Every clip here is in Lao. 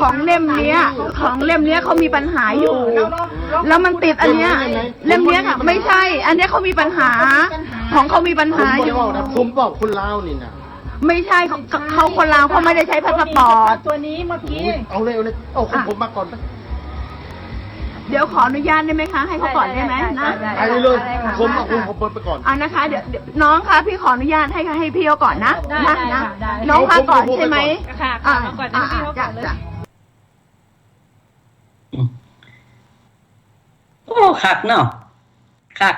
ของเล่มเนี้ย ของเล่มเนี้ยเขามีปัญหาอยู่ แล้วมันติดอันเนี้ย เล่มเนี้ยค่ะ ไม่ใช่ อันเนี้ยเขามีปัญหา ของเขามีปัญหาอยู่ ผมบอกคนลาวนี่นะ ไม่ใช่ เขา เขาคนลาวเขาไม่ได้ใช้พาสปอร์ต ตัวนี้เมื่อกี้ เอาเลย เอาเลย เอาของผมมาก่อน เดี๋ยวขออนุญาตได้ไหมคะ ให้เขาก่อนได้ไหมนะ ไปเลย ผมเอาของผมไปก่อน อ่ะนะคะ เดี๋ยว เดี๋ยว น้องคะ พี่ขออนุญาตให้ ให้พี่เขาก่อนนะ ได้ นะ ได้ นะ ค่ะ ได้ น้องมาก่อนใช่ไหม ค่ะ อ่ะ มาก่อน อ่ะ พี่เขาก่อนเลย จ้ะ จ้ะ ໂອ້ ຄັກເນາະ ຄັກ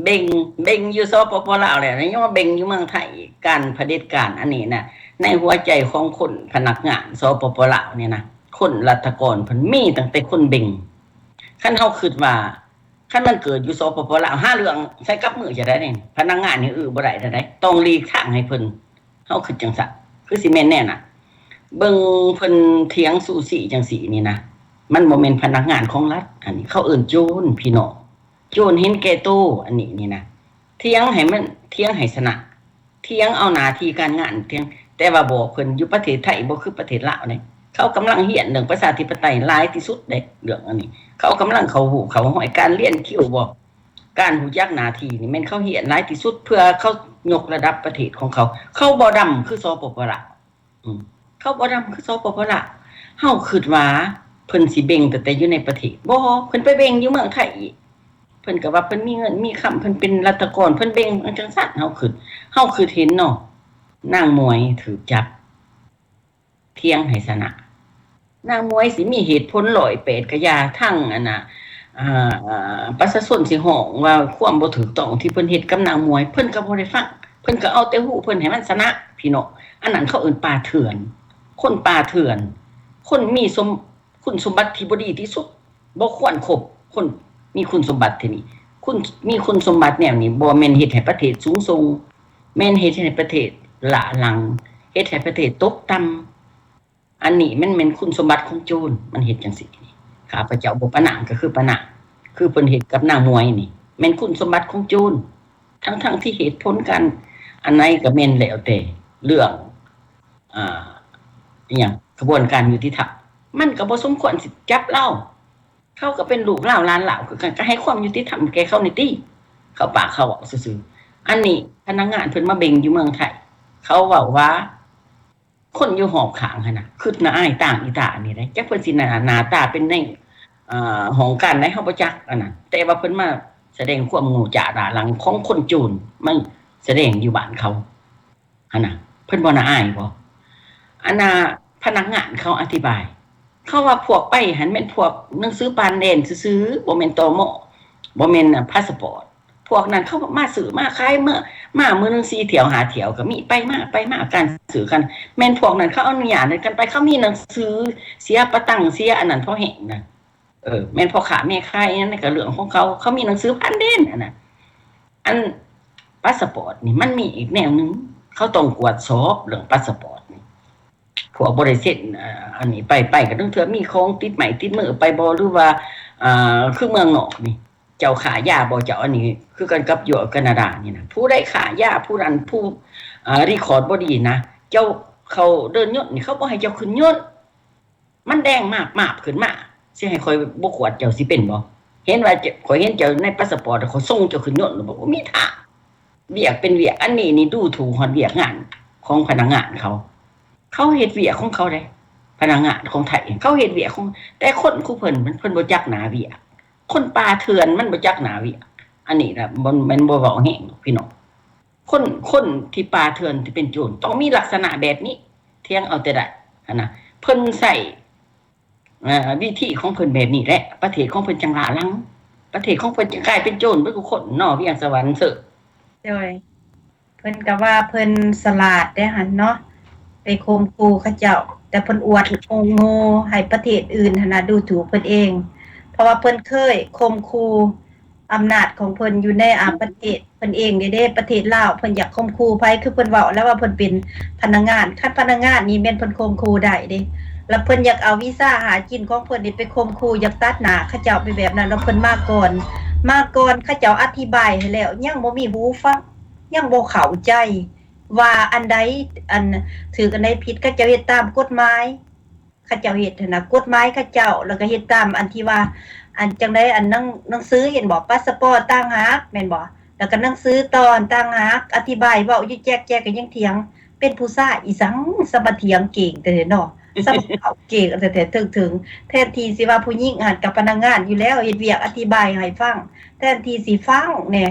ເບັ່ງ ເບັ່ງຢູ່ ສປປ ລາວ ແລ້ວ ຍັງມາເບັ່ງຢູ່ເມືອງໄທອີກ ການຜະເດັດການອັນນີ້ນະ ໃນຫົວໃຈຂອງຄົນພະນັກງານ ສປປ ລາວ ນີ້ນະ ຄົນລັດຖະກອນເພິ່ນມີຕັ້ງແຕ່ຄົນເບັ່ງ ຄັນເຮົາຄິດວ່າ ຄັນມັນເກີດຢູ່ ສປປ ລາວ ຫາເລື່ອງໃສ່ກັບມືຈະໄດ້ນີ້ ພະນັກງານນີ້ ອື ບໍ່ໄດ້ໃດ ຕ້ອງຫຼີກທາງໃຫ້ເພິ່ນ ເຮົາຄິດຈັ່ງຊັ້ນ ຄືຊິແມ່ນແນວນັ້ນ ເບິ່ງເພິ່ນຖຽງຊູຊີຈັ່ງຊີ້ນີ້ນະ ມັນບໍ່ແມ່ນພະນັກງານຂອງລັດ ອັນນີ້ເຂົາເອີ້ນໂຈນ ພີ່ນ້ອງ ໂຈນເຫັນແກ່ໂຕ ອັນນີ້ນີ້ນະ ຖຽງໃຫ້ມັນ ຖຽງໃຫ້ຊະນະ ຖຽງເອົາໜ້າທີ່ການງານ ຖຽງ ແຕ່ວ່າບອກເພິ່ນ ຢູ່ປະເທດໄທບໍ່ຄືປະເທດລາວເດ້ ເຂົາກຳລັງຮຽນເລື່ອງປະຊາທິປະໄຕຫຼາຍທີ່ສຸດເດ້ ເລື່ອງອັນນີ້ ເຂົາກຳລັງເຂົ້າຮູ້ເຂົ້າຮອຍ ການລຽນຄິວບໍ່ ການຮູ້ຈັກໜ້າທີ່ນີ້ແມ່ນເຂົາຮຽນຫຼາຍທີ່ສຸດ ເພື່ອເຂົາຍົກລະດັບປະເທດຂອງເຂົາ ເຂົາບໍ່ດຳຄື ສປປ ລາວ ເຂົາບໍ່ດຳຄື ສປປ ລາວ ເຮົາຄິດວ່າເພິ່ນຊິເບັ່ງຕັ້ງແຕ່ຢູ່ໃນປະເທດ ບໍ່ ເພິ່ນໄປເບັ່ງຢູ່ເມືອງໄທອີກ ເພິ່ນກໍວ່າເພິ່ນມີເງິນມີຄຳ ເພິ່ນເປັນລັດຖະກອນ ເພິ່ນເບັ່ງຈັ່ງຊັ້ນ ເຮົາຄິດ ເຮົາຄິດເຫັນເນາະ ນາງໝວຍຖືກຈັບ ຖຽງໃຫ້ຊະນະ ນາງໝວຍຊິມີເຫດຜົນຮ້ອຍແປດກະຢ່າ ທັງອັນນ່າ ອ່າ ປະຊາຊົນຊິຮ້ອງວ່າຄວາມບໍ່ຖືກຕ້ອງທີ່ເພິ່ນເຮັດກັບນາງໝວຍ ເພິ່ນກໍບໍ່ໄດ້ຟັງ ເພິ່ນກໍເອົາແຕ່ຮູ້ເພິ່ນໃຫ້ມັນຊະນະ ພີ່ນ້ອງ ອັນນັ້ນເຂົາເອີ້ນປ່າເຖື່ອນ ຄົນປ່າເຖື່ອນ ຄົນມີສົມ ຄຸນສົມບັດທີ່ບໍ່ດີທີ່ສຸດ ບໍ່ຄວນຄົບ ຄົນມີຄຸນສົມບັດທີ່ນີ້ ຄຸນ ມີຄຸນສົມບັດແນວນີ້ ບໍ່ແມ່ນເຮັດໃຫ້ປະເທດສູງສົ່ງ ແມ່ນເຮັດໃຫ້ປະເທດຫຼ້າຫຼັງ ເຮັດໃຫ້ປະເທດຕົກຕ່ຳ ອັນນີ້ມັນແມ່ນຄຸນສົມບັດຂອງໂຈນ ມັນເຮັດຈັ່ງຊີ້ ຂ້າພະເຈົ້າບໍ່ປະນາມກໍຄືປະນາມ ຄືເພິ່ນເຮັດກັບນາງໝວຍນີ້ ແມ່ນຄຸນສົມບັດຂອງໂຈນ ທັງໆທີ່ເຫດຜົນການອັນໃດກໍແມ່ນແລ້ວແຕ່ເລື່ອງ ອ່າ ອີ່ຫຍັງ ຂະບວນການຍຸຕິທຳ ມັນກໍບໍ່ສົມຄວນຊິຈັບລາວ ເຂົາກໍເປັນລູກລາວຫຼານລາວຄືກັນ ກໍໃຫ້ຄວາມຍຸຕິທຳແກ່ເຂົາແດ່ຕິ ເຂົາປາກເຂົາເວົ້າຊື່ໆ ອັນນີ້ພະນັກງານເພິ່ນມາເບັ່ງຢູ່ເມືອງໄທ ເຂົາເວົ້າວ່າ ຄົນຢູ່ຮອບຂ້າງຫັ້ນນະ ຄຶດໜ້າອາຍຕ່າງອີ່ຕານີ້ເດ້ ຈັກເພິ່ນຊິໜ້າ ໜ້າຕາເປັນໃນ ເອີ ຫ້ອງການໃດເຮົາບໍ່ຈັກ ອັນນັ້ນ ແຕ່ວ່າເພິ່ນມາສະແດງຄວາມໂງ່ຈ້າລ້າຫຼັງຂອງຄົນໂຈນ ມາສະແດງຢູ່ບ້ານເຂົາຫັ້ນນະ ເພິ່ນບໍ່ໜ້າອາຍບໍ? ອັນນ່າ ພະນັກງານເຂົາອະທິບາຍ ເຂົາວ່າພວກໄປຫັ້ນແມ່ນພວກໜັງສືຜ່ານແດນຊື່ໆ ບໍ່ແມ່ນ ຕມ ບໍ່ແມ່ນພາສປອດ ພວກນັ້ນເຂົາມາຊື້ມາຂາຍ ເມື່ອ ມາມື້ໜຶ່ງສີ່ຖ້ຽວຫ້າຖ້ຽວກໍມີ ໄປມາ ໄປມາ ການຊື້ກັນ ແມ່ນພວກນັ້ນເຂົາອະນຸຍາດໃຫ້ກັນໄປ ເຂົາມີໜັງສືເສຍປະຕັງ ເສຍອັນນັ້ນພໍແຮງນະ ເອີ ແມ່ນພໍ່ຄ້າແມ່ຂາຍ ອັນນັ້ນກໍເລື່ອງຂອງເຂົາ ເຂົາມີໜັງສືຜ່ານແດນ ອັນນັ້ນ ອັນພາສປອດນີ້ມັນມີອີກແນວໜຶ່ງ ເຂົາຕ້ອງກວດສອບເລື່ອງພາສປອດນີ້ ພວກບໍ່ໄດ້ເຊັນ ເອີ ອັນນີ້ໄປ ໄປກໍລາງເທື່ອມີຂອງຕິດໄມ້ຕິດມືໄປບໍ່ ຫຼືວ່າ ເອີ ຄືເມືອງນອກນີ້ ເຈົ້າຄ້າຢາບໍ່ ເຈົ້າ ອັນນີ້ຄືກັນກັບຢູ່ການາດານີ້ນະ ຜູ້ໃດຄ້າຢາ ຜູ້ນັ້ນ ຜູ້ ເອີ ຣີຄອດບໍ່ດີນະ ເຈົ້າເຂົ້າເດີ່ນຍົນນີ້ ເຂົາບໍ່ໃຫ້ເຈົ້າຂຶ້ນຍົນ ມັນແດງມາບໆຂຶ້ນມາ ຊິໃຫ້ຂ້ອຍບໍ່ກວດເຈົ້າຊິເປັນບໍ່? ເຫັນວ່າ ຂ້ອຍເຫັນເຈົ້າໃນພາສປອດ ຂ້ອຍສົ່ງເຈົ້າຂຶ້ນຍົນ ບໍ່ ບໍ່ມີທາງ ວຽກເປັນວຽກ ອັນນີ້ນີ້ດູຖູກຮອດວຽກງານຂອງພະນັກງານເຂົາ ເຂົາເຮັດວຽກຂອງເຂົາເດ້ ພະນັກງານຂອງໄທ ເຂົາເຮັດວຽກຂອງ ແຕ່ຄົນຄືເພິ່ນ ເພິ່ນ ເພິ່ນບໍ່ຈັກໜ້າວຽກ ຄົນປ່າເຖື່ອນມັນບໍ່ຈັກໜ້າວຽກ ອັນນີ້ລະ ບໍ່ແມ່ນບໍ່ເວົ້າແຮງດອກ ພີ່ນ້ອງ ຄົນ ຄົນທີ່ປ່າເຖື່ອນທີ່ເປັນໂຈນ ຕ້ອງມີລັກສະນະແບບນີ້ ຖຽງເອົາແຕ່ໄດ້ຫັ້ນນະ ເພິ່ນໃຊ້ ເອີ ວິທີຂອງເພິ່ນແບບນີ້ແຫຼະ ປະເທດຂອງເພິ່ນຈັ່ງລ້າຫຼັງ ປະເທດຂອງເພິ່ນຈຶ່ງກາຍເປັນໂຈນເບິດທຸກຄົນເນາະ ວຽງສະຫວັນເຊີ. ໂດຍ ເພິ່ນກໍວ່າເພິ່ນສະຫຼາດເດ້ຫັ້ນເນາະ ໄປຂົ່ມຂູ່ເຂົາເຈົ້າ ແຕ່ເພິ່ນອວດໂອໂງໃຫ້ປະເທດອື່ນຫັ້ນນະດູຖູກເພິ່ນເອງ ເພາະວ່າເພິ່ນເຄີຍຂົ່ມຂູ່ອຳນາດຂອງເພິ່ນຢູ່ໃນ ອາ ປະເທດເພິ່ນເອງເດ້ ປະເທດລາວເພິ່ນຢາກຂົ່ມຂູ່ໃຜ ຄືເພິ່ນເວົ້າແລ້ວວ່າເພິ່ນເປັນພະນັກງານ ຄັນພະນັກງານນີ້ແມ່ນເພິ່ນຂົ່ມຂູ່ໄດ້ເດ້ ແລ້ວເພິ່ນຢາກເອົາວິຊາຫາກິນຂອງເພິ່ນນີ້ໄປຂົ່ມຂູ່ ຢາກຕັດໜ້າເຂົາເຈົ້າໄປແບບນັ້ນ ແລ້ວເພິ່ນມາກ່ອນ ມາກ່ອນ ເຂົາເຈົ້າອະທິບາຍໃຫ້ແລ້ວ ຍັງບໍ່ມີຫູຟັງ ຍັງບໍ່ເຂົ້າໃຈ ວ່າອັນໃດອັນຖືກອັນໃດຜິດ ເຂົາເຈົ້າເຮັດຕາມກົດໝາຍ ເຂົາເຈົ້າເຮັດຫັ້ນນະ ກົດໝາຍເຂົາເຈົ້າ ແລ້ວກໍເຮັດຕາມອັນທີ່ວ່າ ອັນຈັ່ງໃດ ອັນໜັງ ໜັງສື ເຫັນບໍ່ ພາສປອດຕ່າງຫາກ ແມ່ນບໍ່ ແລ້ວກໍໜັງສືຕໍ່ຕ່າງຫາກ ອະທິບາຍເວົ້າຢູ່ແຈກໆ ກໍຍັງຖຽງ ເປັນຜູ້ຊາຍອີ່ສັງ ສະມາຖຽງເກັ່ງແທ້ເນາະ ສະມາເວົ້າເກັ່ງແທ້ໆ ເຖິງໆ ແທນທີ່ຊິວ່າຜູ້ຍິງຫັ້ນກັບພະນັກງານຢູ່ແລ້ວ ເຮັດວຽກອະທິບາຍໃຫ້ຟັງ ແທນທີ່ຊິຟັງແດ່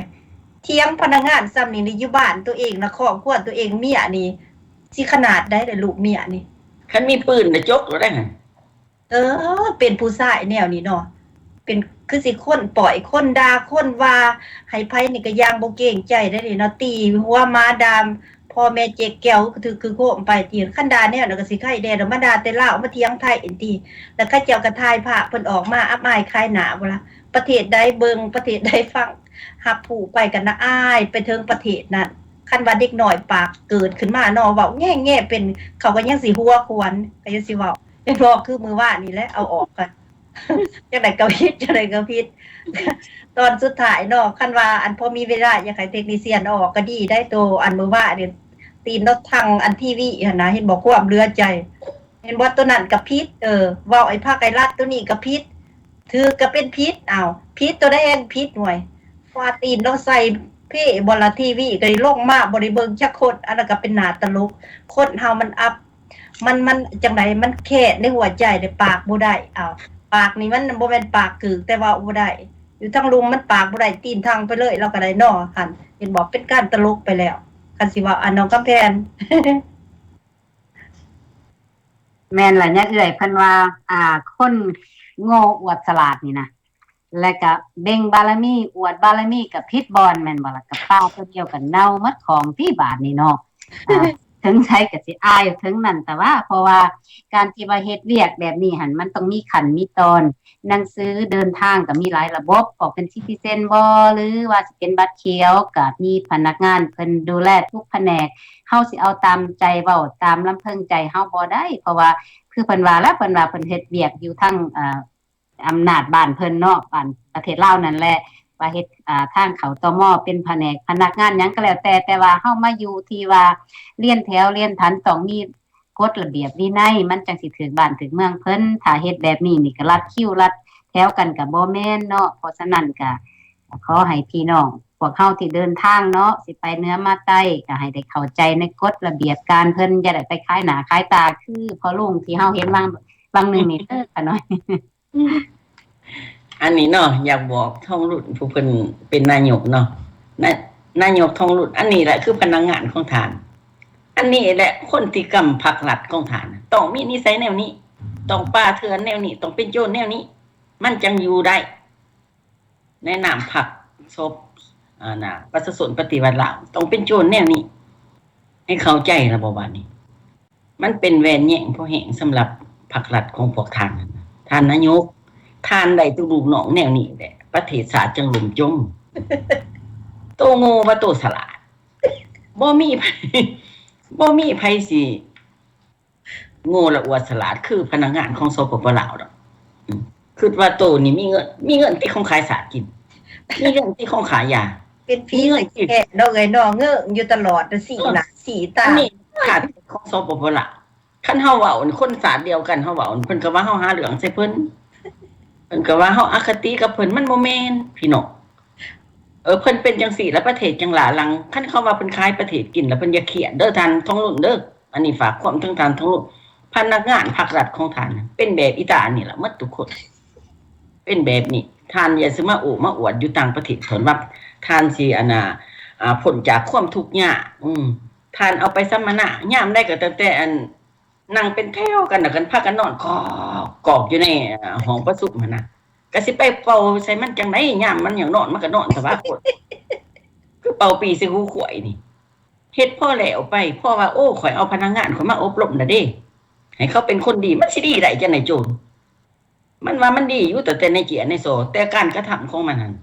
ຖຽງພະນັກງານສ່ຳນີ້ ຢູ່ບ້ານຕົວເອງນະ ຄອບຄົວຕົວເອງ ເມຍນີ້ ຊິຂະໜາດໃດລະລູກເມຍນີ້ ຄັນມີປືນລະຈົກໂລດໄດ໋ຫັ້ນ. ເອີ ເປັນຜູ້ຊາຍແນວນີ້ເນາະ ເປັນຄືຊິຄົນປ້ອຍ ຄົນດ່າ ຄົນວ່າໃຫ້ໃຜນີ້ກໍຢ່າງບໍ່ເກງໃຈໄດ໋ນີ້ເນາະ ຕີຫົວໝາດ່າພໍ່ແມ່ເຈັກແກ້ວ ຄືຖືກຄືໂຄມໄປຕິ ຄັນດ່າແນວນັ້ນກໍຊິໄຄແດ່ດອກ ມາດ່າແຕ່ລາວ ມາຖຽງໄທຕິ ແລ້ວເຂົາເຈົ້າກໍຖ່າຍພາບເພິ່ນອອກມາ ອັບອາຍຂາຍໜ້າບໍ່ລະ ປະເທດໃດເບິ່ງ ປະເທດໃດຟັງ ຮັບຮູ້ໄປກໍລະອາຍ ໄປເຖິງປະເທດນັ້ນ ຄັນວ່າເດັກນ້ອຍປາກເກີດຂຶ້ນມາເນາະ ເວົ້າແງ່ໆ ເປັນ ເຂົາກໍຍັງຊິຫົວຂວັນ ກໍຍັງຊິເວົ້າ ແມ່ນບໍ່ ຄືມື້ວານນີ້ແຫຼະ ເອົາອອກກໍ ຈັ່ງໃດກໍຜິດ ຈັ່ງໃດກໍຜິດ ຕອນສຸດທ້າຍເນາະ ຄັນວ່າອັນພໍມີເວລາ ຢາກໃຫ້ເທັກນິຊຽນເອົາອອກກໍດີໄດ໋ ໂຕອັນມື້ວານນີ້ ຕີນລົດຖັງອັນທີວີຫັ້ນນະ ເຫັນບໍ່ ຄວາມເຫຼືອໃຈ ເຫັນບໍ່ ໂຕນັ້ນກໍຜິດ ເອີ ເວົ້າໄອ້ພັກໄອ້ລັດໂຕນີ້ກໍຜິດ ຖືກກໍເປັນຜິດ ອ້າວ ຜິດໂຕໃດແຮ່ງຜິດ ໂອ້ຍ ວ່າຕີນລາວໃສ່ເພບໍ່ລະ ທີວີກໍລົງມາບໍ່ໄດ້ເບິ່ງຈັກຄົນ ອັນນັ້ນກໍເປັນໜ້າຕະຫຼົກ ຄົນເຮົາມັນອັບ ມັນ ມັນຈັ່ງໃດ ມັນແຄ້ນໃນຫົວໃຈເດ້ ປາກບໍ່ໄດ້ ອ້າວ ປາກນີ້ມັນບໍ່ແມ່ນປາກກຶກ ແຕ່ເວົ້າບໍ່ໄດ້ ຢູ່ທາງລຸ່ມມັນປາກບໍ່ໄດ້ ຕີນທັ່ງໄປເລີຍ ລາວກໍໄດ້ເນາະ ຫັ້ນ ເຫັນບໍ່ ເປັນການຕະຫຼົກໄປແລ້ວ ຄັນຊິເວົ້າ ອັນ ນ້ອງຄຳແພນ. ແມ່ນລະຍາເອື້ອຍ ເພິ່ນວ່າ ອ່າ ຄົນໂງ່ອວດສະຫຼາດນີ້ນະ ແລ້ວກະເບັ່ງບາລະມີ ອວດບາລະມີ ກະຜິດບ່ອນແມ່ນບໍ່ລະ ກະປາໂຕດຽວກະເນົ່າໝົດຂອງຕິບາດນີ້ເນາະ ອ່າ ເຖິງໃສກະຊິອາຍເຖິງນັ້ນ ແຕ່ວ່າ ເພາະວ່າການທີ່ວ່າເຮັດວຽກແບບນີ້ຫັ້ນ ມັນຕ້ອງມີຂັ້ນມີຕອນ ໜັງສືເດີນທາງກໍມີຫຼາຍລະບົບ ອອກເປັນຊິຕິເຊັນບໍ ຫຼືວ່າຊິເປັນບັດຂຽວ ກໍມີພະນັກງານເພິ່ນດູແລທຸກພະແນກ ເຮົາຊິເອົາຕາມໃຈເວົ້າ ຕາມລຳເພິງໃຈເຮົາບໍ່ໄດ້ ເພາະວ່າຄືເພິ່ນວ່າແຫຼະ ເພິ່ນວ່າເພິ່ນເຮັດວຽກຢູ່ທາງ ອຳນາດບ້ານເພິ່ນເນາະ ບ້ານປະເທດລາວນັ້ນແຫຼະ ວ່າເຮັດ ອາ ທາງເຂົ້າ ຕມ ເປັນພະແນກພະນັກງານຫຍັງກໍແລ້ວແຕ່ ແຕ່ວ່າເຮົາມາຢູ່ທີ່ວ່າລຽນແຖວລຽນຖັນ ຕ້ອງມີ ກົດລະບຽບວິໄນ ມັນຈັ່ງຊິຖືກບ້ານຖືກເມືອງເພິ່ນ ຖ້າເຮັດແບບນີ້ນີ້ກໍລັດຄິວລັດແຖວກັນກໍບໍ່ແມ່ນເນາະ ເພາະສະນັ້ນກໍຂໍໃຫ້ພີ່ນ້ອງພວກເຮົາທີ່ເດີນທາງເນາະ ຊິໄປເໜືອມາໃຕ້ ກໍໃຫ້ໄດ້ເຂົ້າໃຈໃນກົດລະບຽບການເພິ່ນ ຢ່າໄດ້ໄປຂາຍໜ້າຂາຍຕາຄືພໍ່ລຸງທີ່ເຮົາເຫັນຫວ່າງ ຫວ່າງໜຶ່ງນີ້ເດີຂະນ້ອຍ. ອັນນີ້ເນາະ ຢາກບອກທອງລຸນ ຜູ້ເພິ່ນເປັນນາຍົກເນາະ ນາ ນາຍົກທອງລຸນ ອັນນີ້ແຫຼະຄືພະນັກງານຂອງທ່ານ ອັນນີ້ແຫຼະຄົນທີ່ກຳພັກລັດຂອງທ່ານ ຕ້ອງມີນິໄສແນວນີ້ ຕ້ອງປ່າເຖື່ອນແນວນີ້ ຕ້ອງເປັນໂຈນແນວນີ້ ມັນຈັ່ງຢູ່ໄດ້ ໃນນາມພັກ ສ ອັນນ່າ ປະຊາຊົນປະຕິວັດລາວ ຕ້ອງເປັນໂຈນແນວນີ້ ໃຫ້ເຂົ້າໃຈລະບໍບາດນີ້ ມັນເປັນແວ່ນແຍງພໍແຮງສຳລັບພັກລັດຂອງພວກທ່ານນັ້ນນະ ທ່ານນາຍົກ ທ່ານໄດ້ແຕ່ລູກນ້ອງແນວນີ້ແຫຼະ ປະເທດຊາດຈັ່ງລົ້ມຈົມ ໂຕໂງ່ວ່າໂຕສະຫຼາດ ບໍ່ມີໃຜ ບໍ່ມີໃຜຊິໂງ່ ແລະ ອວດສະຫຼາດຄືພະນັກງານຂອງ ສປປ ລາວ ດອກ ອືມ ຄິດວ່າໂຕນີ້ມີເງິນ ມີເງິນຕິຂອງຂາຍຊາດກິນ ມີເງິນຕິຂອງຂາຍຢາ ເປັນຜີແທ້ເນາະເອີຍເນາະ ເງີ້ງຢູ່ຕະຫຼອດ ຊີ້ໜ້າຊີ້ຕາ ອັນນີ້ຂາດຂອງ ສປປ ລາວ ຄັນເຮົາເວົ້າຄົນຊາດດຽວກັນເຮົາເວົ້າ ເພິ່ນກໍວ່າເຮົາຫາເລື່ອງໃສ່ເພິ່ນ ເພິ່ນກໍວ່າເຮົາອະຄະຕິກັບເພິ່ນ ມັນບໍ່ແມ່ນພີ່ນ້ອງ ເອີ ເພິ່ນເປັນຈັ່ງຊີ້ລະປະເທດຈັ່ງຫຼ້າຫຼັງ ຄັນເຂົາວ່າເພິ່ນຂາຍປະເທດກິນລະ ເພິ່ນຢ່າຄຽດເດີທ່ານທອງລຸນເດີ ອັນນີ້ຝາກຄວາມເຖິງທ່ານທອງລຸນ ພະນັກງານພັກລັດຂອງທ່ານເປັນແບບອີຕາອັນນີ້ລະໝົດທຸກຄົນ ເປັນແບບນີ້ ທ່ານຢ່າຊິມາໂອ້ມາອວດຢູ່ຕ່າງປະເທດເພິ່ນວ່າທ່ານຊິອັນນ່າ ອ່າ ພົ້ນຈາກຄວາມທຸກຍາກ ອືມ ທ່ານເອົາໄປສຳມະນາ ຍາມໃດກໍຕັ້ງແຕ່ອັນ ນັ່ງເປັນແຖວກັນ ແລ້ວກັນພາກັນນອນກອກໆຢູ່ໃນຫ້ອງປະຊຸມຫັ້ນນະ ກະຊິໄປເປົ່າໃສ່ມັນຈັ່ງໃດ ຍາມມັນຢາກນອນມັນກະນອນສະບາຍໂພດ ຄືເປົ່າປີໃສ່ຫູຄວາຍນີ້ ເຮັດພໍແລ້ວໄປ ເພາະວ່າ ໂອ້ ຂ້ອຍເອົາພະນັກງານຂ້ອຍມາອົບຮົມແລ້ວເດ້ ໃຫ້ເຂົາເປັນຄົນດີ ມັນຊິດີໄດ້ຈັ່ງໃດໂຈນ ມັນວ່າມັນດີຢູ່ຕັ້ງແຕ່ໃນເຈ້ຍໃນສໍ ແຕ່ການກະທຳຂອງມັນຫັ້ນ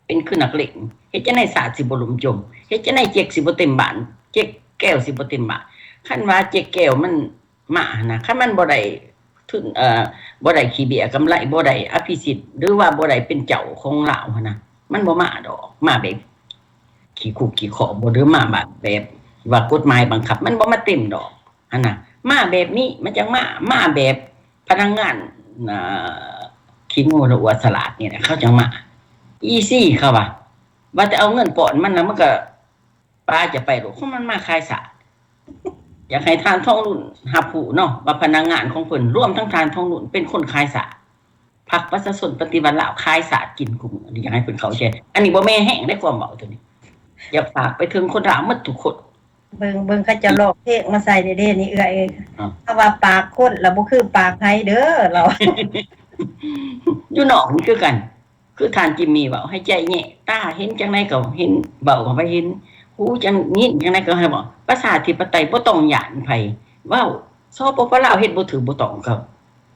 ເປັນຄືນັກເລງ ເຮັດຈັ່ງໃດຊາດຊິບໍ່ລົ້ມຈົມ ເຮັດຈັ່ງໃດເຈັກຊິບໍ່ເຕັມບ້ານ ເຈັກແກ້ວຊິບໍ່ເຕັມບ້ານ ຄັນວ່າເຈັກແກ້ວມັນມາຫັ້ນນະ ຄັນມັນບໍ່ໄດ້ທຶນ ເອີ ບໍ່ໄດ້ຂີ້ເບ້ຍກຳໄລ ບໍ່ໄດ້ອະພິສິດ ຫຼືວ່າບໍ່ໄດ້ເປັນເຈົ້າຂອງລາວຫັ້ນນະ ມັນບໍ່ມາດອກ ມາແບບຂີ້ຄຸກຂີ້ຄໍ້ບໍ່ ຫຼືມາແບບ ແບບວ່າກົດໝາຍບັງຄັບ ມັນບໍ່ມາເຕັມດອກຫັ້ນນະ ມາແບບນີ້ ມັນຈັ່ງມາ ມາແບບພະນັກງານ ອ່າ ຂີ້ໂມລະອວດສະຫຼາດນີ້ແຫຼະ ເຂົາຈັ່ງມາ ອີຊີ ເຂົາວ່າ ວ່າແຕ່ເອົາເງິນປ້ອນມັນແລ້ວ ມັນກໍປາຈະໄປໂລດ ຂອງມັນມາຂາຍຊາດ. ຢາກໃຫ້ທ່ານທອງລຸນຮັບຮູ້ເນາະ ວ່າພະນັກງານຂອງເພິ່ນ ລວມທັງທ່ານທອງລຸນ ເປັນຄົນຂາຍຊາດ. ພັກປະຊາຊົນປະຕິວັດລາວຂາຍຊາດກິນຄູ່ມື້ ອັນນີ້ຢາກໃຫ້ເພິ່ນເຂົ້າໃຈ. ອັນນີ້ບໍ່ແມ່ແຮງເດ້ ຄວາມເວົ້າໂຕນີ້ ຢາກຝາກໄປເຖິງຄົນລາວໝົດທຸກຄົນ. ເບິ່ງ ເບິ່ງເຂົາເຈົ້າລອກເພງມາໃສ່ເດ້ໆ ນີ້ເອື້ອຍເອີຍ. ເອີ ເຂົາວ່າປາກຄົນລະບໍ່ຄືປາກໃຜເດີ ລາວ ຢູ່ນອກນີ້ຄືກັນ ຄືທ່ານຈິມມີເວົ້າ ໃຫ້ໃຈແຍະ ຕາເຫັນຈັ່ງໃດກໍເຫັນ ເວົ້າກໍໃຫ້ເຫັນ ຫູຈັ່ງ ຍິນຈັ່ງໃດກໍໃຫ້ເວົ້າ. ປະຊາທິປະໄຕບໍ່ຕ້ອງຢ້ານໃຜເວົ້າ. ສປປ ລາວເຮັດບໍ່ຖືກບໍ່ຕ້ອງກໍ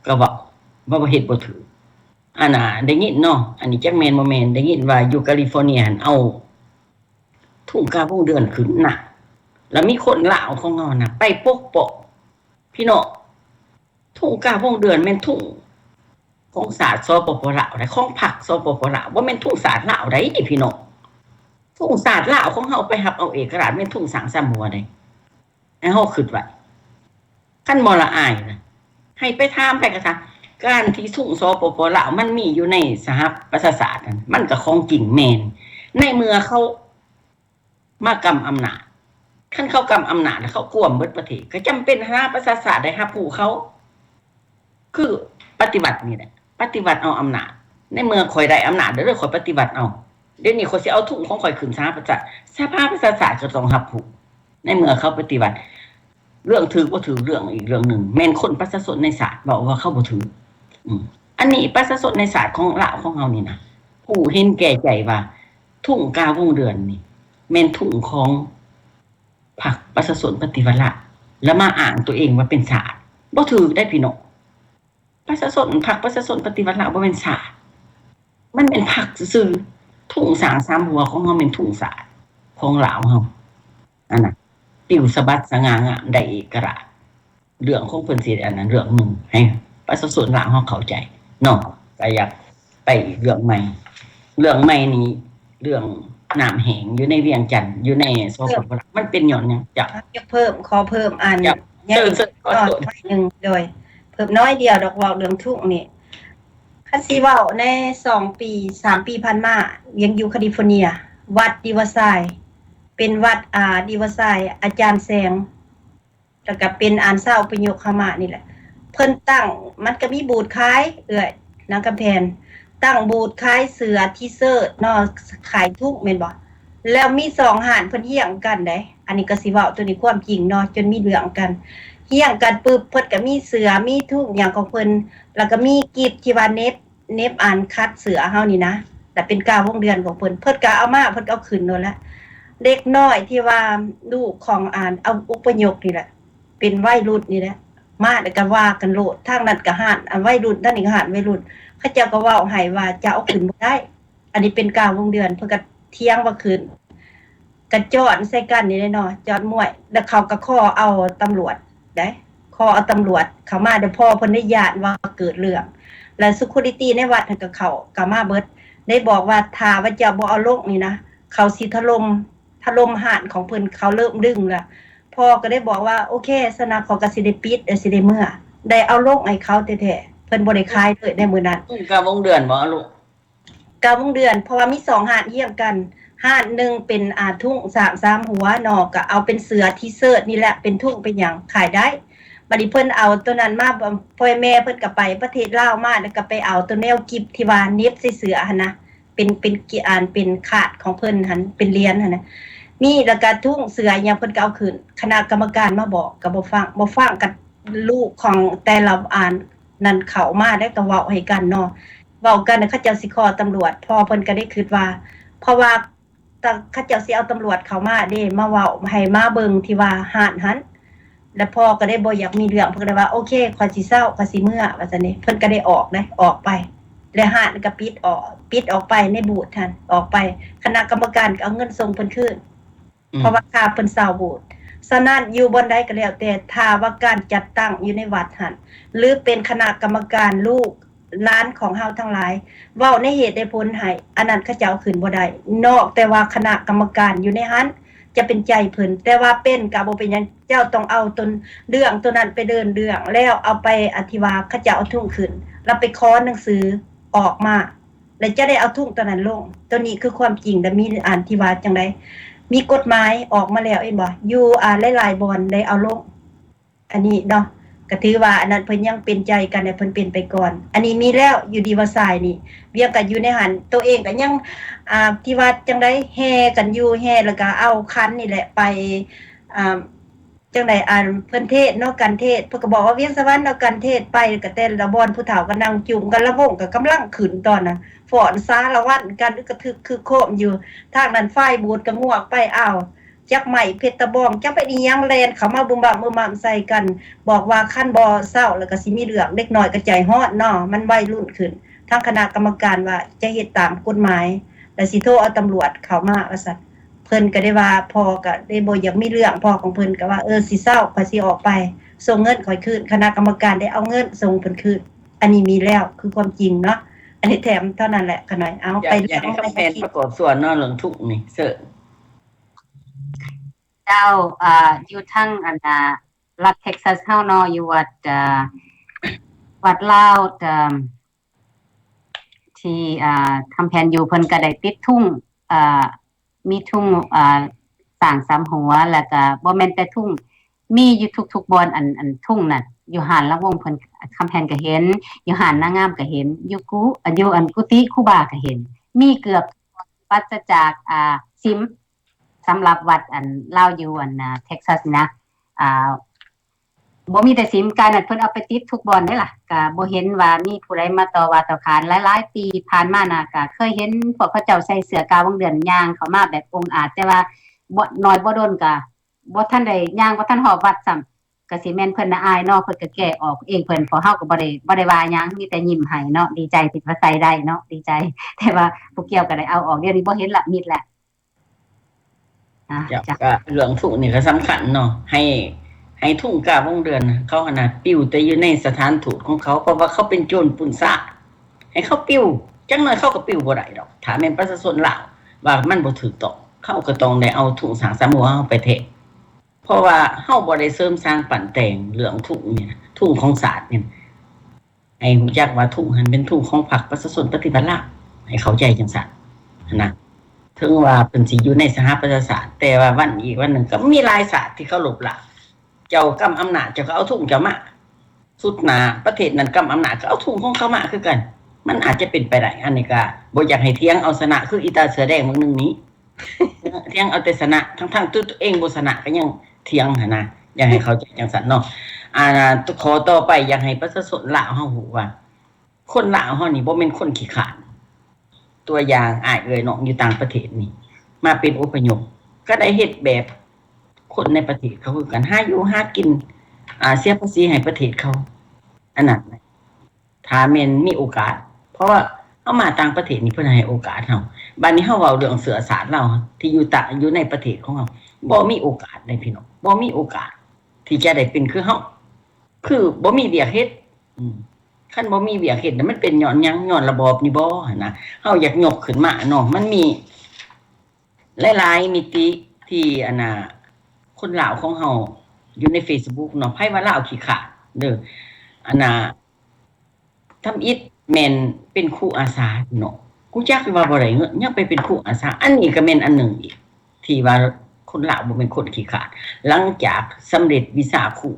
ກໍເວົ້າ ວ່າເຮັດບໍ່ຖືກ. ອັນນ່າ ໄດ້ຍິນເນາະ ອັນນີ້ຈັກແມ່ນບໍ່ແມ່ນ ໄດ້ຍິນວ່າຢູ່ກາລິຟໍເນຍຫັ້ນ ເອົາທຸງກາວົງເດືອນຂຶ້ນນະ ແລ້ວມີຄົນລາວຂອງເຮົານະ ໄປປົກປ້ອງ ພີ່ນ້ອງ. ທຸງກາວົງເດືອນແມ່ນທຸງຂອງຊາດ ສປປ ລາວໃດ໋ ຂອງພັກ ສປປ ລາວ ບໍ່ແມ່ນທຸງຊາດລາວໃດ໋ ພີ່ນ້ອງ. ທຸງຊາດລາວຂອງເຮົາໄປຮັບເອົາເອກະລາດ ແມ່ນທຸງຊ້າງສາມຫົວໃດ໋. ໃຫ້ເຮົາຄິດໄວ້ ຄັນບໍ່ລະອາຍນະ ໃຫ້ໄປຖາມໃຜກໍຖາມ. ການທີ່ທຸງ ສປປ ລາວ ມັນມີຢູ່ໃນສະຫະປະຊາຊາດນັ້ນ ມັນກໍຂອງຈິງແມ່ນ ໃນເມື່ອເຂົາມາກຳອຳນາດ. ຄັນເຂົາກຳອຳນາດແລ້ວ ເຂົາກວມເບິດປະເທດ ກໍຈຳເປັນສະຫະປະຊາຊາດໄດ້ຮັບຮູ້ເຂົາ. ຄືປະຕິວັດນີ້ແຫຼະ ປະຕິວັດເອົາອຳນາດ. ໃນເມື່ອຂ້ອຍໄດ້ອຳນາດແລ້ວ ຂ້ອຍປະຕິວັດເອົາ. ດຽວນີ້ຂ້ອຍຊິເອົາທຸງຂອງຂ້ອຍຂຶ້ນສະຫະປະຊາ ສະຫະປະຊາຊາດກໍຕ້ອງຮັບຮູ້. ໃນເມື່ອເຂົາປະຕິວັດ ເລື່ອງຖືກບໍ່ຖືກເລື່ອງອີກເລື່ອງໜຶ່ງ ແມ່ນຄົນປະຊາຊົນໃນຊາດເວົ້າວ່າເຂົາບໍ່ຖືກ. ອືມ ອັນນີ້ປະຊາຊົນໃນຊາດຂອງລາວຂອງເຮົານີ້ນະ ຮູ້ເຫັນແກ່ໃຈວ່າທຸງກາວົງເດືອນນີ້ແມ່ນທຸງຂອງ ພັກປະຊາຊົນປະຕິວັດລາວ ແລ້ວມາອ້າງຕົວເອງວ່າເປັນຊາດ ບໍ່ຖືກໄດ໋ພີ່ນ້ອງ. ປະຊາຊົນ ພັກປະຊາຊົນປະຕິວັດລາວບໍ່ແມ່ນຊາດ ມັນແມ່ນພັກຊື່ໆ. ທຸງຊ້າງສາມຫົວຂອງເຮົາແມ່ນທຸງຊາດຂອງລາວເຮົາ ອັນນັ້ນ ປິວສະບັດສະຫງ່າງາມໄດ້ເອກະລາດ. ເລື່ອງຂອງເພິ່ນຊິອັນນັ້ນເລື່ອງໜຶ່ງ ໃຫ້ປະຊາຊົນລາວເຮົາເຂົ້າໃຈເນາະ. ກໍຢາກໄປອີກເລື່ອງໃໝ່ ເລື່ອງໃໝ່ນີ້ ເລື່ອງນ້ຳແຫ້ງຢູ່ໃນວຽງຈັນ ຢູ່ໃນ ສປປ ລາວ ມັນເປັນຍ້ອນຫຍັງ? ເຈົ້າ ຢາກເພີ່ມ ຂໍເພີ່ມອັນ ເຈົ້າ ເຊີນ ເຊີນ ຂໍໂທດ ໜ້ອຍໜຶ່ງ ໂດຍ ເພີ່ມໜ້ອຍດຽວດອກ ເວົ້າເລື່ອງທຸກນີ້. ຄັນຊິເວົ້າໃນສອງປີ ສາມປີຜ່ານມາ ວຽງຢູ່ຄາລິຟໍເນຍ ວັດ Riverside ເປັນວັດ ອາ Riverside ອາຈານແສງ ແລ້ວກໍເປັນອານຊາວອະພະຍົບເຂົ້າມານີ້ແຫຼະ ເພິ່ນຕັ້ງ ມັນກໍມີບູດຂາຍ ເອື້ອຍນາງຄຳແພນ ຕັ້ງບູດຂາຍເສື້ອ T-shirt ເນາະ ຂາຍທຸງແມ່ນບໍ່? ແລ້ວມີສອງຮ້ານເພິ່ນຮຽງກັນເດ້ ອັນນີ້ກໍຊິເວົ້າໂຕນີ້ຄວາມຈິງເນາະ ຈົນມີເລື່ອງກັນ ຮຽງກັນປຶບ ເພິ່ນກໍມີເສື້ອ ມີທຸງຫຍັງຂອງເພິ່ນ ແລ້ວກໍມີກິບທີ່ວ່າເໜັບ ເໜັບອັນຂັດເສື້ອເຮົານີ້ນະ ແລ້ວເປັນກາວົງເດືອນຂອງເພິ່ນ ເພິ່ນກໍເອົາມາ ເພິ່ນກໍເອົາຂຶ້ນໂລດແຫຼະ. ເດັກນ້ອຍທີ່ວ່າລູກຂອງອັນ ອະ ອົບພະຍົບນີ້ແຫຼະ ເປັນໄວລຸ້ນນີ້ແຫຼະ ມາແລ້ວກໍວ່າກັນໂລດ ທາງນັ້ນກໍຮ້ານອັນໄວລຸ້ນ ທາງນີ້ກໍຮ້ານໄວລຸ້ນ ເຂົາເຈົ້າກໍເວົ້າໃຫ້ວ່າຈະເອົາຂຶ້ນບໍ່ໄດ້ ອັນນີ້ເປັນກາວົງເດືອນ ເພິ່ນກໍຖຽງວ່າຂຶ້ນ ກະຈອນໃສ່ກັນນີ້ແຫຼະເນາະ ຈອນມ້ວຍ ແລ້ວເຂົາກະຂໍເອົາຕຳຫຼວດໄດ໋ ຂໍເອົາຕຳຫຼວດເຂົ້າມາ ແຕ່ພໍ່ເພິ່ນໄດ້ຢ້ານວ່າເກີດເລື່ອງ ແລະ security ໃນວັດຫັ້ນກະເຂົ້າ ກະມາເບິດ ໄດ້ບອກວ່າຖ້າວ່າເຈົ້າບໍ່ເອົາລົງນີ້ນະ ເຂົາຊິຖະຫຼົ່ມ ຖະຫຼົ່ມຮ້ານຂອງເພິ່ນ ເຂົາເລີ່ມດຶງລະ ພໍ່ກະໄດ້ບອກວ່າ ໂອເຄ ຊັ້ນນະ ຂ້ອຍກະຊິໄດ້ປິດ ແລະ ຊິໄດ້ເມືອ ໄດ້ເອົາລົງໃຫ້ເຂົາແທ້ໆ ເພິ່ນບໍ່ໄດ້ຂາຍເລີຍໃນມື້ນັ້ນ. ອືມ ກາວົງເດືອນບໍ່ເອົາລົງ ກາວົງເດືອນ ເພາະວ່າມີສອງຮ້ານຮຽງກັນ ຮ້ານໜຶ່ງເປັນ ອ່າ ທຸງສາມ ສາມຫົວເນາະ ກໍເອົາເປັນເສື້ອ T-shirt ນີ້ແຫຼະ ເປັນທຸງເປັນຫຍັງຂາຍໄດ້. ບາດນີ້ເພິ່ນເອົາໂຕນັ້ນມາ ພໍ່ແມ່ເພິ່ນກໍໄປປະເທດລາວມາ ແລ້ວກໍໄປເອົາໂຕແນວກິບທີ່ວ່າເໜັບໃສ່ເສື້ອຫັ້ນນະ ເປັນ ເປັນກິ ອັນ ເປັນຂາດຂອງເພິ່ນຫັ້ນ ເປັນຫຼຽນຫັ້ນນະ ມີ ແລ້ວກໍທຸງເສື້ອຫຍັງເພິ່ນກໍເອົາຂຶ້ນ ຄະນະກຳມະການມາບອກກໍບໍ່ຟັງ ບໍ່ຟັງ ກໍລູກຂອງແຕ່ລະ ອັນ ນັ້ນເຂົ້າມາ ແລ້ວກໍເວົ້າໃຫ້ກັນເນາະ ເວົ້າກັນ ເຂົາເຈົ້າຊິຂໍຕຳຫຼວດ ພໍ່ເພິ່ນກໍໄດ້ຄິດວ່າ ເພາະວ່າ ເຂົາເຈົ້າຊິເອົາຕຳຫຼວດເຂົ້າມາເດ້ ມາເວົ້າໃຫ້ມາເບິ່ງທີ່ວ່າຮ້ານຫັ້ນ ແລ້ວພໍ່ກໍໄດ້ບໍ່ຢາກມີເລື່ອງ ເພິ່ນກໍໄດ້ວ່າ ໂອເຄ ຂ້ອຍຊິເຊົາ ຂ້ອຍຊິເມືອ ວ່າຊັ້ນເດ້ ເພິ່ນກໍໄດ້ອອກເດ້ ອອກໄປ ແລ້ວຮ້ານກໍປິດອອກ ປິດອອກໄປໃນບູດຫັ້ນ ອອກໄປ ຄະນະກຳມະການກໍເອົາເງິນສົ່ງເພິ່ນຄືນ ອືມ ເພາະວ່າຄ່າເພິ່ນເຊົ່າບູດ. ສະນັ້ນ ຢູ່ບ່ອນໃດກໍແລ້ວແຕ່ ຖ້າວ່າການຈັດຕັ້ງຢູ່ໃນວັດຫັ້ນ ຫຼື ເປັນຄະນະກຳມະການ ລູກຫຼານຂອງເຮົາທັງຫຼາຍ ເວົ້າໃນເຫດໃນຜົນໃຫ້ ອັນນັ້ນເຂົາເຈົ້າເອົາຂຶ້ນບໍ່ໄດ້ ນອກແຕ່ວ່າຄະນະກຳມະການຢູ່ໃນຫັ້ນ ຈະເປັນໃຈເພິ່ນ ແຕ່ວ່າເປັນກໍບໍ່ເປັນຫຍັງ ເຈົ້າຕ້ອງເອົາຕົນເລື່ອງຕົວນັ້ນໄປເດີນເລື່ອງ ແລ້ວເອົາໄປ ອັນທີ່ວ່າເຂົາເຈົ້າເອົາທຸງຂຶ້ນ ແລ້ວໄປຂໍໜັງສືອອກມາ ແລ້ວຈະໄດ້ເອົາທຸງຕົວນັ້ນລົງ. ຕົວນີ້ຄືຄວາມຈິງ ແລະມີອັນທີ່ວ່າຈັ່ງໃດ ມີກົດໝາຍອອກມາແລ້ວ ເຫັນບໍ່ ຢູ່ ອາ ຫຼາຍໆບ່ອນໄດ້ເອົາລົງ. ອັນນີ້ເນາະ ກໍຖືວ່າອັນນັ້ນເພິ່ນຍັງເປັນໃຈກັນ ໃຫ້ເພິ່ນເປັນໄປກ່ອນ. ອັນນີ້ມີແລ້ວ ຢູ່ດີວ່າຊາຍນີ້ ວຽງກັນຢູ່ໃນຫັ້ນ ໂຕເອງກໍຍັງ ອ່າ ທີ່ວ່າຈັ່ງໃດ ແຫ່ກັນຢູ່ ແຫ່ແລ້ວກໍເອົາຂັນນີ້ແຫຼະໄປ ອ່າ ຈັ່ງໃດ ອັນເພິ່ນເທດເນາະ ກັນເທດ ເພິ່ນກໍບອກວ່າວຽງສະຫວັນເນາະ ກັນເທດໄປ ກໍແຕ່ລະບ່ອນ ຜູ້ເຖົ້າກໍນັ່ງຈຸ່ມກັນ ລຳວົງກໍກຳລັງຂຶ້ນຕອນນັ້ນ ຟ້ອນສາລະວັນກັນ ກະທຶກຄຶກໂຄມຢູ່. ທາງນັ້ນຝ່າຍບູດກໍງວກໄປ ອ້າວ ຈັກໄມ້ເພັດຕະບອງ ຈັກເປັນອີ່ຫຍັງ ແລ່ນເຂົ້າມາບຶມບຳບຶມບຳໃສ່ກັນ ບອກວ່າຄັນບໍ່ເຊົາແລ້ວກໍຊິມີເລື່ອງ ເດັກນ້ອຍກໍໃຈຮ້ອນເນາະ ມັນໄວລຸ້ນຂຶ້ນ. ທາງຄະນະກຳມະການວ່າຈະເຮັດຕາມກົດໝາຍ ແລ້ວຊິໂທເອົາຕຳຫຼວດເຂົ້າມາວ່າຊັ້ນ. ເພິ່ນກໍໄດ້ວ່າ ພໍ່ກໍໄດ້ບໍ່ຢາກມີເລື່ອງ ພໍ່ຂອງເພິ່ນກໍວ່າ ເອີ ຊິເຊົາ ຂ້ອຍຊິອອກໄປ ສົ່ງເງິນຂ້ອຍຄືນ. ຄະນະກຳມະການໄດ້ເອົາເງິນສົ່ງເພິ່ນຄືນ. ອັນນີ້ມີແລ້ວ ຄືຄວາມຈິງເນາະ. ອັນນີ້ແຖມເທົ່ານັ້ນແຫຼະ ຂະນ້ອຍ. ເອົາ ຢາກ ໄປ ຢາກໃຫ້ຄຳແພນປະກອບສ່ວນເນາະ ເລື່ອງທຸກນີ້ ເຊີນ. ເຈົ້າ ອ່າ ຢູ່ທາງ ອັນ ອ່າ ລັດເທັກຊັສເຮົາເນາະ ຢູ່ວັດ ເອີ ວັດລາວ ເອີ ທີ່ ອ່າ ຄຳແພນຢູ່ ເພິ່ນກໍໄດ້ຕິດທຸງ ເອີ ມີທຸງ ເອີ ຊ້າງສາມຫົວ ແລ້ວກໍບໍ່ແມ່ນແຕ່ທຸງ ມີຢູ່ທຸກໆບ່ອນ ອັນ ອັນທຸງນັ້ນ ຢູ່ຮ້ານລຳວົງເພິ່ນ ຄຳແພນກໍເຫັນ ຢູ່ຮ້ານນາງາມກໍເຫັນ ຢູ່ກຸ ຢູ່ອັນກຸຕິຄູບາກໍເຫັນ ມີເກືອບ ປາສະຈາກ ອ່າ ສິມ ສຳລັບວັດອັນລາວຢູ່ອັນ ອ່າ ເທັກຊັສນີ້ນະ ອ່າ ບໍ່ມີແຕ່ສິມ ກາຍນັ້ນເພິ່ນເອົາໄປຕິດທຸກບ່ອນເດ້ລະ ກະບໍ່ເຫັນວ່າມີຜູ້ໃດມາຕໍ່ວ່າຕໍ່ຂານ. ຫຼາຍໆປີຜ່ານມານະ ກະເຄີຍເຫັນພວກເຂົາເຈົ້າໃສ່ເສື້ອກາວງເດືອນຍ່າງເຂົ້າມາແບບອົງອາດ ແຕ່ວ່າບໍ່ ໜ້ອຍບໍ່ດົນກະບໍ່ທັນໄດ້ຍ່າງ ບໍ່ທັນຮອດວັດຊ້ຳ ກະຊິແມ່ນເພິ່ນນະອາຍເນາະ ເພິ່ນກະແກ້ອອກເອງເພິ່ນ ພວກເຮົາກະບໍ່ໄດ້ ບໍ່ໄດ້ວ່າຫຍັງ ມີແຕ່ຍິ້ມໃຫ້ເນາະ ດີໃຈທີ່ວ່າໃສ່ໄດ້ເນາະ ດີໃຈ ແຕ່ວ່າຜູ້ກ່ຽວກະໄດ້ເອົາອອກ ດຽວນີ້ບໍ່ເຫັນລະ ມິດລະ. ອ່າ ເຈົ້າ ເຈົ້າ ກະເລື່ອງທຸງນີ້ກະສຳຄັນເນາະ ໃຫ້ ໃຫ້ທຸງກາວງເດືອນເຂົາຫັ້ນນະ ປິວແຕ່ຢູ່ໃນສະຖານທູດຂອງເຂົາ ເພາະວ່າເຂົາເປັນໂຈນປຸ້ນຊາດ ໃຫ້ເຂົາປິວ ຈັກໜ້ອຍເຂົາກໍປິວບໍ່ໄດ້ດອກ. ຖ້າແມ່ນປະຊາຊົນລາວວ່າມັນບໍ່ຖືກຕ້ອງ ເຂົາກໍຕ້ອງໄດ້ເອົາທຸງຊ້າງສາມຫົວເຮົາໄປແທນ ເພາະວ່າເຮົາບໍ່ໄດ້ເສີມສ້າງປັ້ນແຕ່ງເລື່ອງທຸງນີ້ນະ ທຸງຂອງຊາດນີ້ນະ. ໃຫ້ຮູ້ຈັກວ່າທຸງຫັ້ນເປັນທຸງຂອງພັກປະຊາຊົນປະຕິວັດລາວ ໃຫ້ເຂົ້າໃຈຈັ່ງຊັ້ນຫັ້ນນະ. ເຖິງວ່າເພິ່ນຊິຢູ່ໃນສະຫະປະຊາຊາດ ແຕ່ວ່າວັນອີກວັນໜຶ່ງກໍມີຫຼາຍຊາດທີ່ເຂົາລົບລາວ. ເຈົ້າກຳອຳນາດ ເຈົ້າກໍເອົາທຸງເຈົ້າມາ. ສຸດໜ້າປະເທດນັ້ນກຳອຳນາດ ກໍເອົາທຸງຂອງເຂົາມາຄືກັນ. ມັນອາດຈະເປັນໄປໄດ້. ອັນນີ້ກໍບໍ່ຢາກໃຫ້ຖຽງເອົາຊະນະ ຄືອີຕາເສື້ອແດງມື້ໜຶ່ງນີ້. ຖຽງເອົາແຕ່ຊະນະ ທັງໆທີ່ຕົວເອງບໍ່ຊະນະກໍຍັງຖຽງຫັ້ນນະ. ຢາກໃຫ້ເຂົ້າໃຈຈັ່ງຊັ້ນເນາະ. ອ່າ ຂໍ້ຕໍ່ໄປ ຢາກໃຫ້ປະຊາຊົນລາວເຮົາຮູ້ວ່າ ຄົນລາວເຮົານີ້ບໍ່ແມ່ນຄົນຂີ້ຄ້ານ. ຕົວຢ່າງ ອ້າຍເອື້ອຍນ້ອງຢູ່ຕ່າງປະເທດນີ້ ມາເປັນອົບພະຍົບ ກໍໄດ້ເຮັດແບບຄົນໃນປະເທດເຂົາຄືກັນ ຫາຢູ່ຫາກິນ ອ່າ ເສຍພາສີໃຫ້ປະເທດເຂົາ. ອັນນັ້ນ ຖ້າແມ່ນມີໂອກາດ ເພາະວ່າເຮົາມາຕ່າງປະເທດນີ້ ເພິ່ນໃຫ້ໂອກາດເຮົາ. ບາດນີ້ເຮົາເວົ້າເລື່ອງເຊື້ອຊາດລາວທີ່ຢູ່ຕະ ຢູ່ໃນປະເທດຂອງເຮົາ ບໍ່ມີໂອກາດເດ້ພີ່ນ້ອງ ບໍ່ມີໂອກາດທີ່ຈະໄດ້ເປັນຄືເຮົາ ຄືບໍ່ມີວຽກເຮັດ. ອືມ ຄັນບໍ່ມີວຽກເຮັດນະ ມັນເປັນຍ້ອນຫຍັງ? ຍ້ອນລະບອບນີ້ບໍ່? ຫັ້ນນະ ເຮົາຢາກຍົກຂຶ້ນມາເນາະ ມັນມີ ຫຼາຍໆມິຕິທີ່ ອັນນ່າ ຄົນລາວຂອງເຮົາຢູ່ໃນເຟສບຸກເນາະ ໃຜວ່າລາວຂີ້ຂາດເດີ ອັນນ່າ ທຳອິດແມ່ນເປັນຄູອາສາເນາະ ຮູ້ຈັກວ່າບໍ່ໄດ້ເງິນ ຍັງໄປເປັນຄູອາສາ ອັນນີ້ກໍແມ່ນອັນໜຶ່ງອີກ ທີ່ວ່າຄົນລາວບໍ່ແມ່ນຄົນຂີ້ຂາດ ຫຼັງຈາກສຳເລັດວິຊາຄູ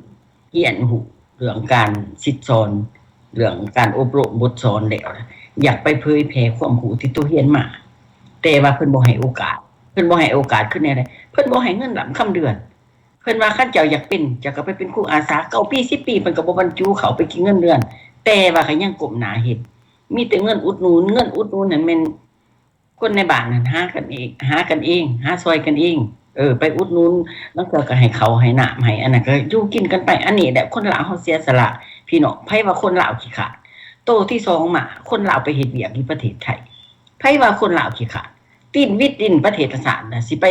ຮຽນຮູ້ເລື່ອງການສິດສອນ ເລື່ອງການອົບຮົມບົດສອນແລ້ວ ຢາກໄປເຜີຍແຜ່ຄວາມຮູ້ທີ່ຕົວຮຽນມາ ແຕ່ວ່າເພິ່ນບໍ່ໃຫ້ໂອກາດ ເພິ່ນບໍ່ໃຫ້ໂອກາດຄືແນວໃດ? ເພິ່ນບໍ່ໃຫ້ເງິນລ້ຳຄຳເດືອນ ເພິ່ນວ່າຄັນເຈົ້າຢາກເປັນ ເຈົ້າກໍໄປເປັນຄູອາສາ ເກົ້າປີ ສິບປີ ເພິ່ນກໍບໍ່ບັນຈຸເຂົ້າໄປກິນເງິນເດືອນ ແຕ່ວ່າກໍຍັງກົ້ມໜ້າເຮັດ ມີແຕ່ເງິນອຸດໜູນ ເງິນອຸດໜູນນັ້ນແມ່ນ ຄົນໃນບ້ານຫັ້ນຫາກັນເອງ ຫາກັນເອງ ຫາຊ່ອຍກັນເອງ ເອີ ໄປອຸດໜູນ ລາງເທື່ອກໍໃຫ້ເຂົ້າໃຫ້ນ້ຳ ໃຫ້ອັນນັ້ນ ກໍຢູ່ກິນກັນໄປ ອັນນີ້ແຫຼະຄົນລາວເຮົາເສຍສະຫຼະ ພີ່ນ້ອງ ໃຜວ່າຄົນລາວຂີ້ຂາດ? ໂຕທີສອງມາ ຄົນລາວໄປເຮັດວຽກຢູ່ປະເທດໄທ ໃຜວ່າຄົນລາວຂີ້ຂາດ? ຕີນວິດດິນປະເທດຊາດນະ ຊິໄປ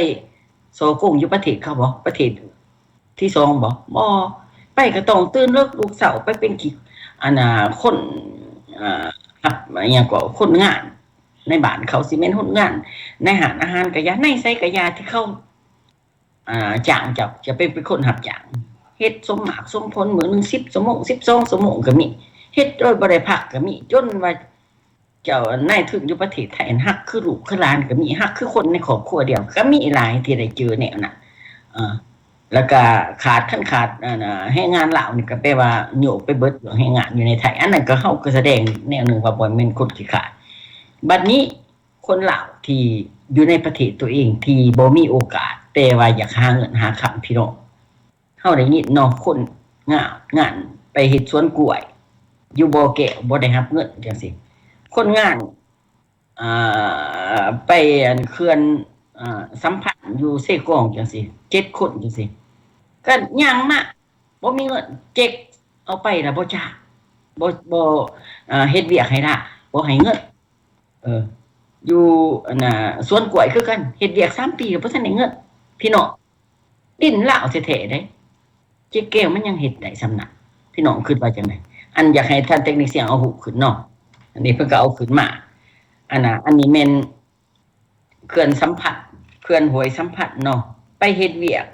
ສໍ້ໂກງຢູ່ປະເທດເຂົາບໍ່? ປະເທດ ທີສອງບໍ່? ບໍ່ ໄປກໍຕ້ອງຕື່ນເລິກລຸກເຊົ້າ ໄປເປັນຂີ້ ອັນນ່າ ຄົນ ເອີ ຮັບ ອີ່ຫຍັງກໍ ຄົນງານໃນບ້ານເຂົາ ຊິແມ່ນຄົນງານໃນຮ້ານອາຫານກໍຢ່າ ໃນໃສກໍຢ່າ ທີ່ເຂົາ ອ່າ ຈ້າງເຈົ້າ ຈະເປັນ ເປັນຄົນຮັບຈ້າງ ເຮັດສົມໝາກສົມຜົນ ມື້ໜຶ່ງສິບຊົ່ວໂມງ ສິບສອງຊົ່ວໂມງກໍມີ ເຮັດໂດຍບໍ່ໄດ້ພັກກໍມີ ຈົນວ່າເຈົ້າ ນາຍທຶນຢູ່ປະເທດໄທຫັ້ນ ຮັກຄືລູກຄືຫຼານກໍມີ ຮັກຄືຄົນໃນຄອບຄົວດຽວກໍມີຫຼາຍ ທີ່ໄດ້ເຈີແນວນັ້ນ ເອີ ແລ້ວກໍຂາດ ຄັນຂາດ ອັນ ແຮງງານລາວນີ້ ກໍແປວ່າໂຍກໄປເບິດ ເລື່ອງແຮງງານຢູ່ໃນໄທ ອັນນັ້ນກໍ ເຮົາກໍສະແດງແນວໜຶ່ງວ່າບໍ່ແມ່ນຄົນຂີ້ຂາດ. ບັດນີ້ ຄົນລາວທີ່ຢູ່ໃນປະເທດຕົວເອງທີ່ບໍ່ມີໂອກາດ ແຕ່ວ່າຢາກຫາເງິນຫາຄຳ ພີ່ນ້ອງ ເຮົາໄດ້ຍິນເນາະ ຄົນງານ ງານໄປເຮັດສວນກ້ວຍຢູ່ບໍ່ແກ້ວ ບໍ່ໄດ້ຮັບເງິນຈັ່ງຊີ້ ຄົນງານ ອ່າ ໄປອັນເຂື່ອນ ອ່າ ສຳພັນຢູ່ເຊກອງຈັ່ງຊີ້ ເຈັດຄົນຈັ່ງຊີ້ ກໍຍ່າງມາ ບໍ່ມີເງິນ ເຈັກເອົາໄປລະບໍ່ຈ້າງ ບໍ່ ບໍ່ ອ່າ ເຮັດວຽກໃຫ້ລະ ບໍ່ໃຫ້ເງິນ. ເອີ ຢູ່ອັນນ່າ ສວນກ້ວຍຄືກັນ ເຮັດວຽກສາມປີກໍບໍ່ທັນໄດ້ເງິນ ພີ່ນ້ອງ ດິນລາວແທ້ໆເດ້ ເຈັກແກ້ວມັນຍັງເຮັດໄດ້ສ່ຳນັ້ນ ພີ່ນ້ອງຄິດວ່າຈັ່ງໃດ? ອັນ ຢາກໃຫ້ທ່ານເຕັກນິກຊຽນເອົາຮູບຂຶ້ນເນາະ ອັນນີ້ເພິ່ນກໍເອົາຂຶ້ນມາ ອັນນ່າ ອັນນີ້ແມ່ນເຂື່ອນສຳພັນ ເຂື່ອນຫ້ວຍສຳພັນເນາະ ໄປເຮັດວຽກ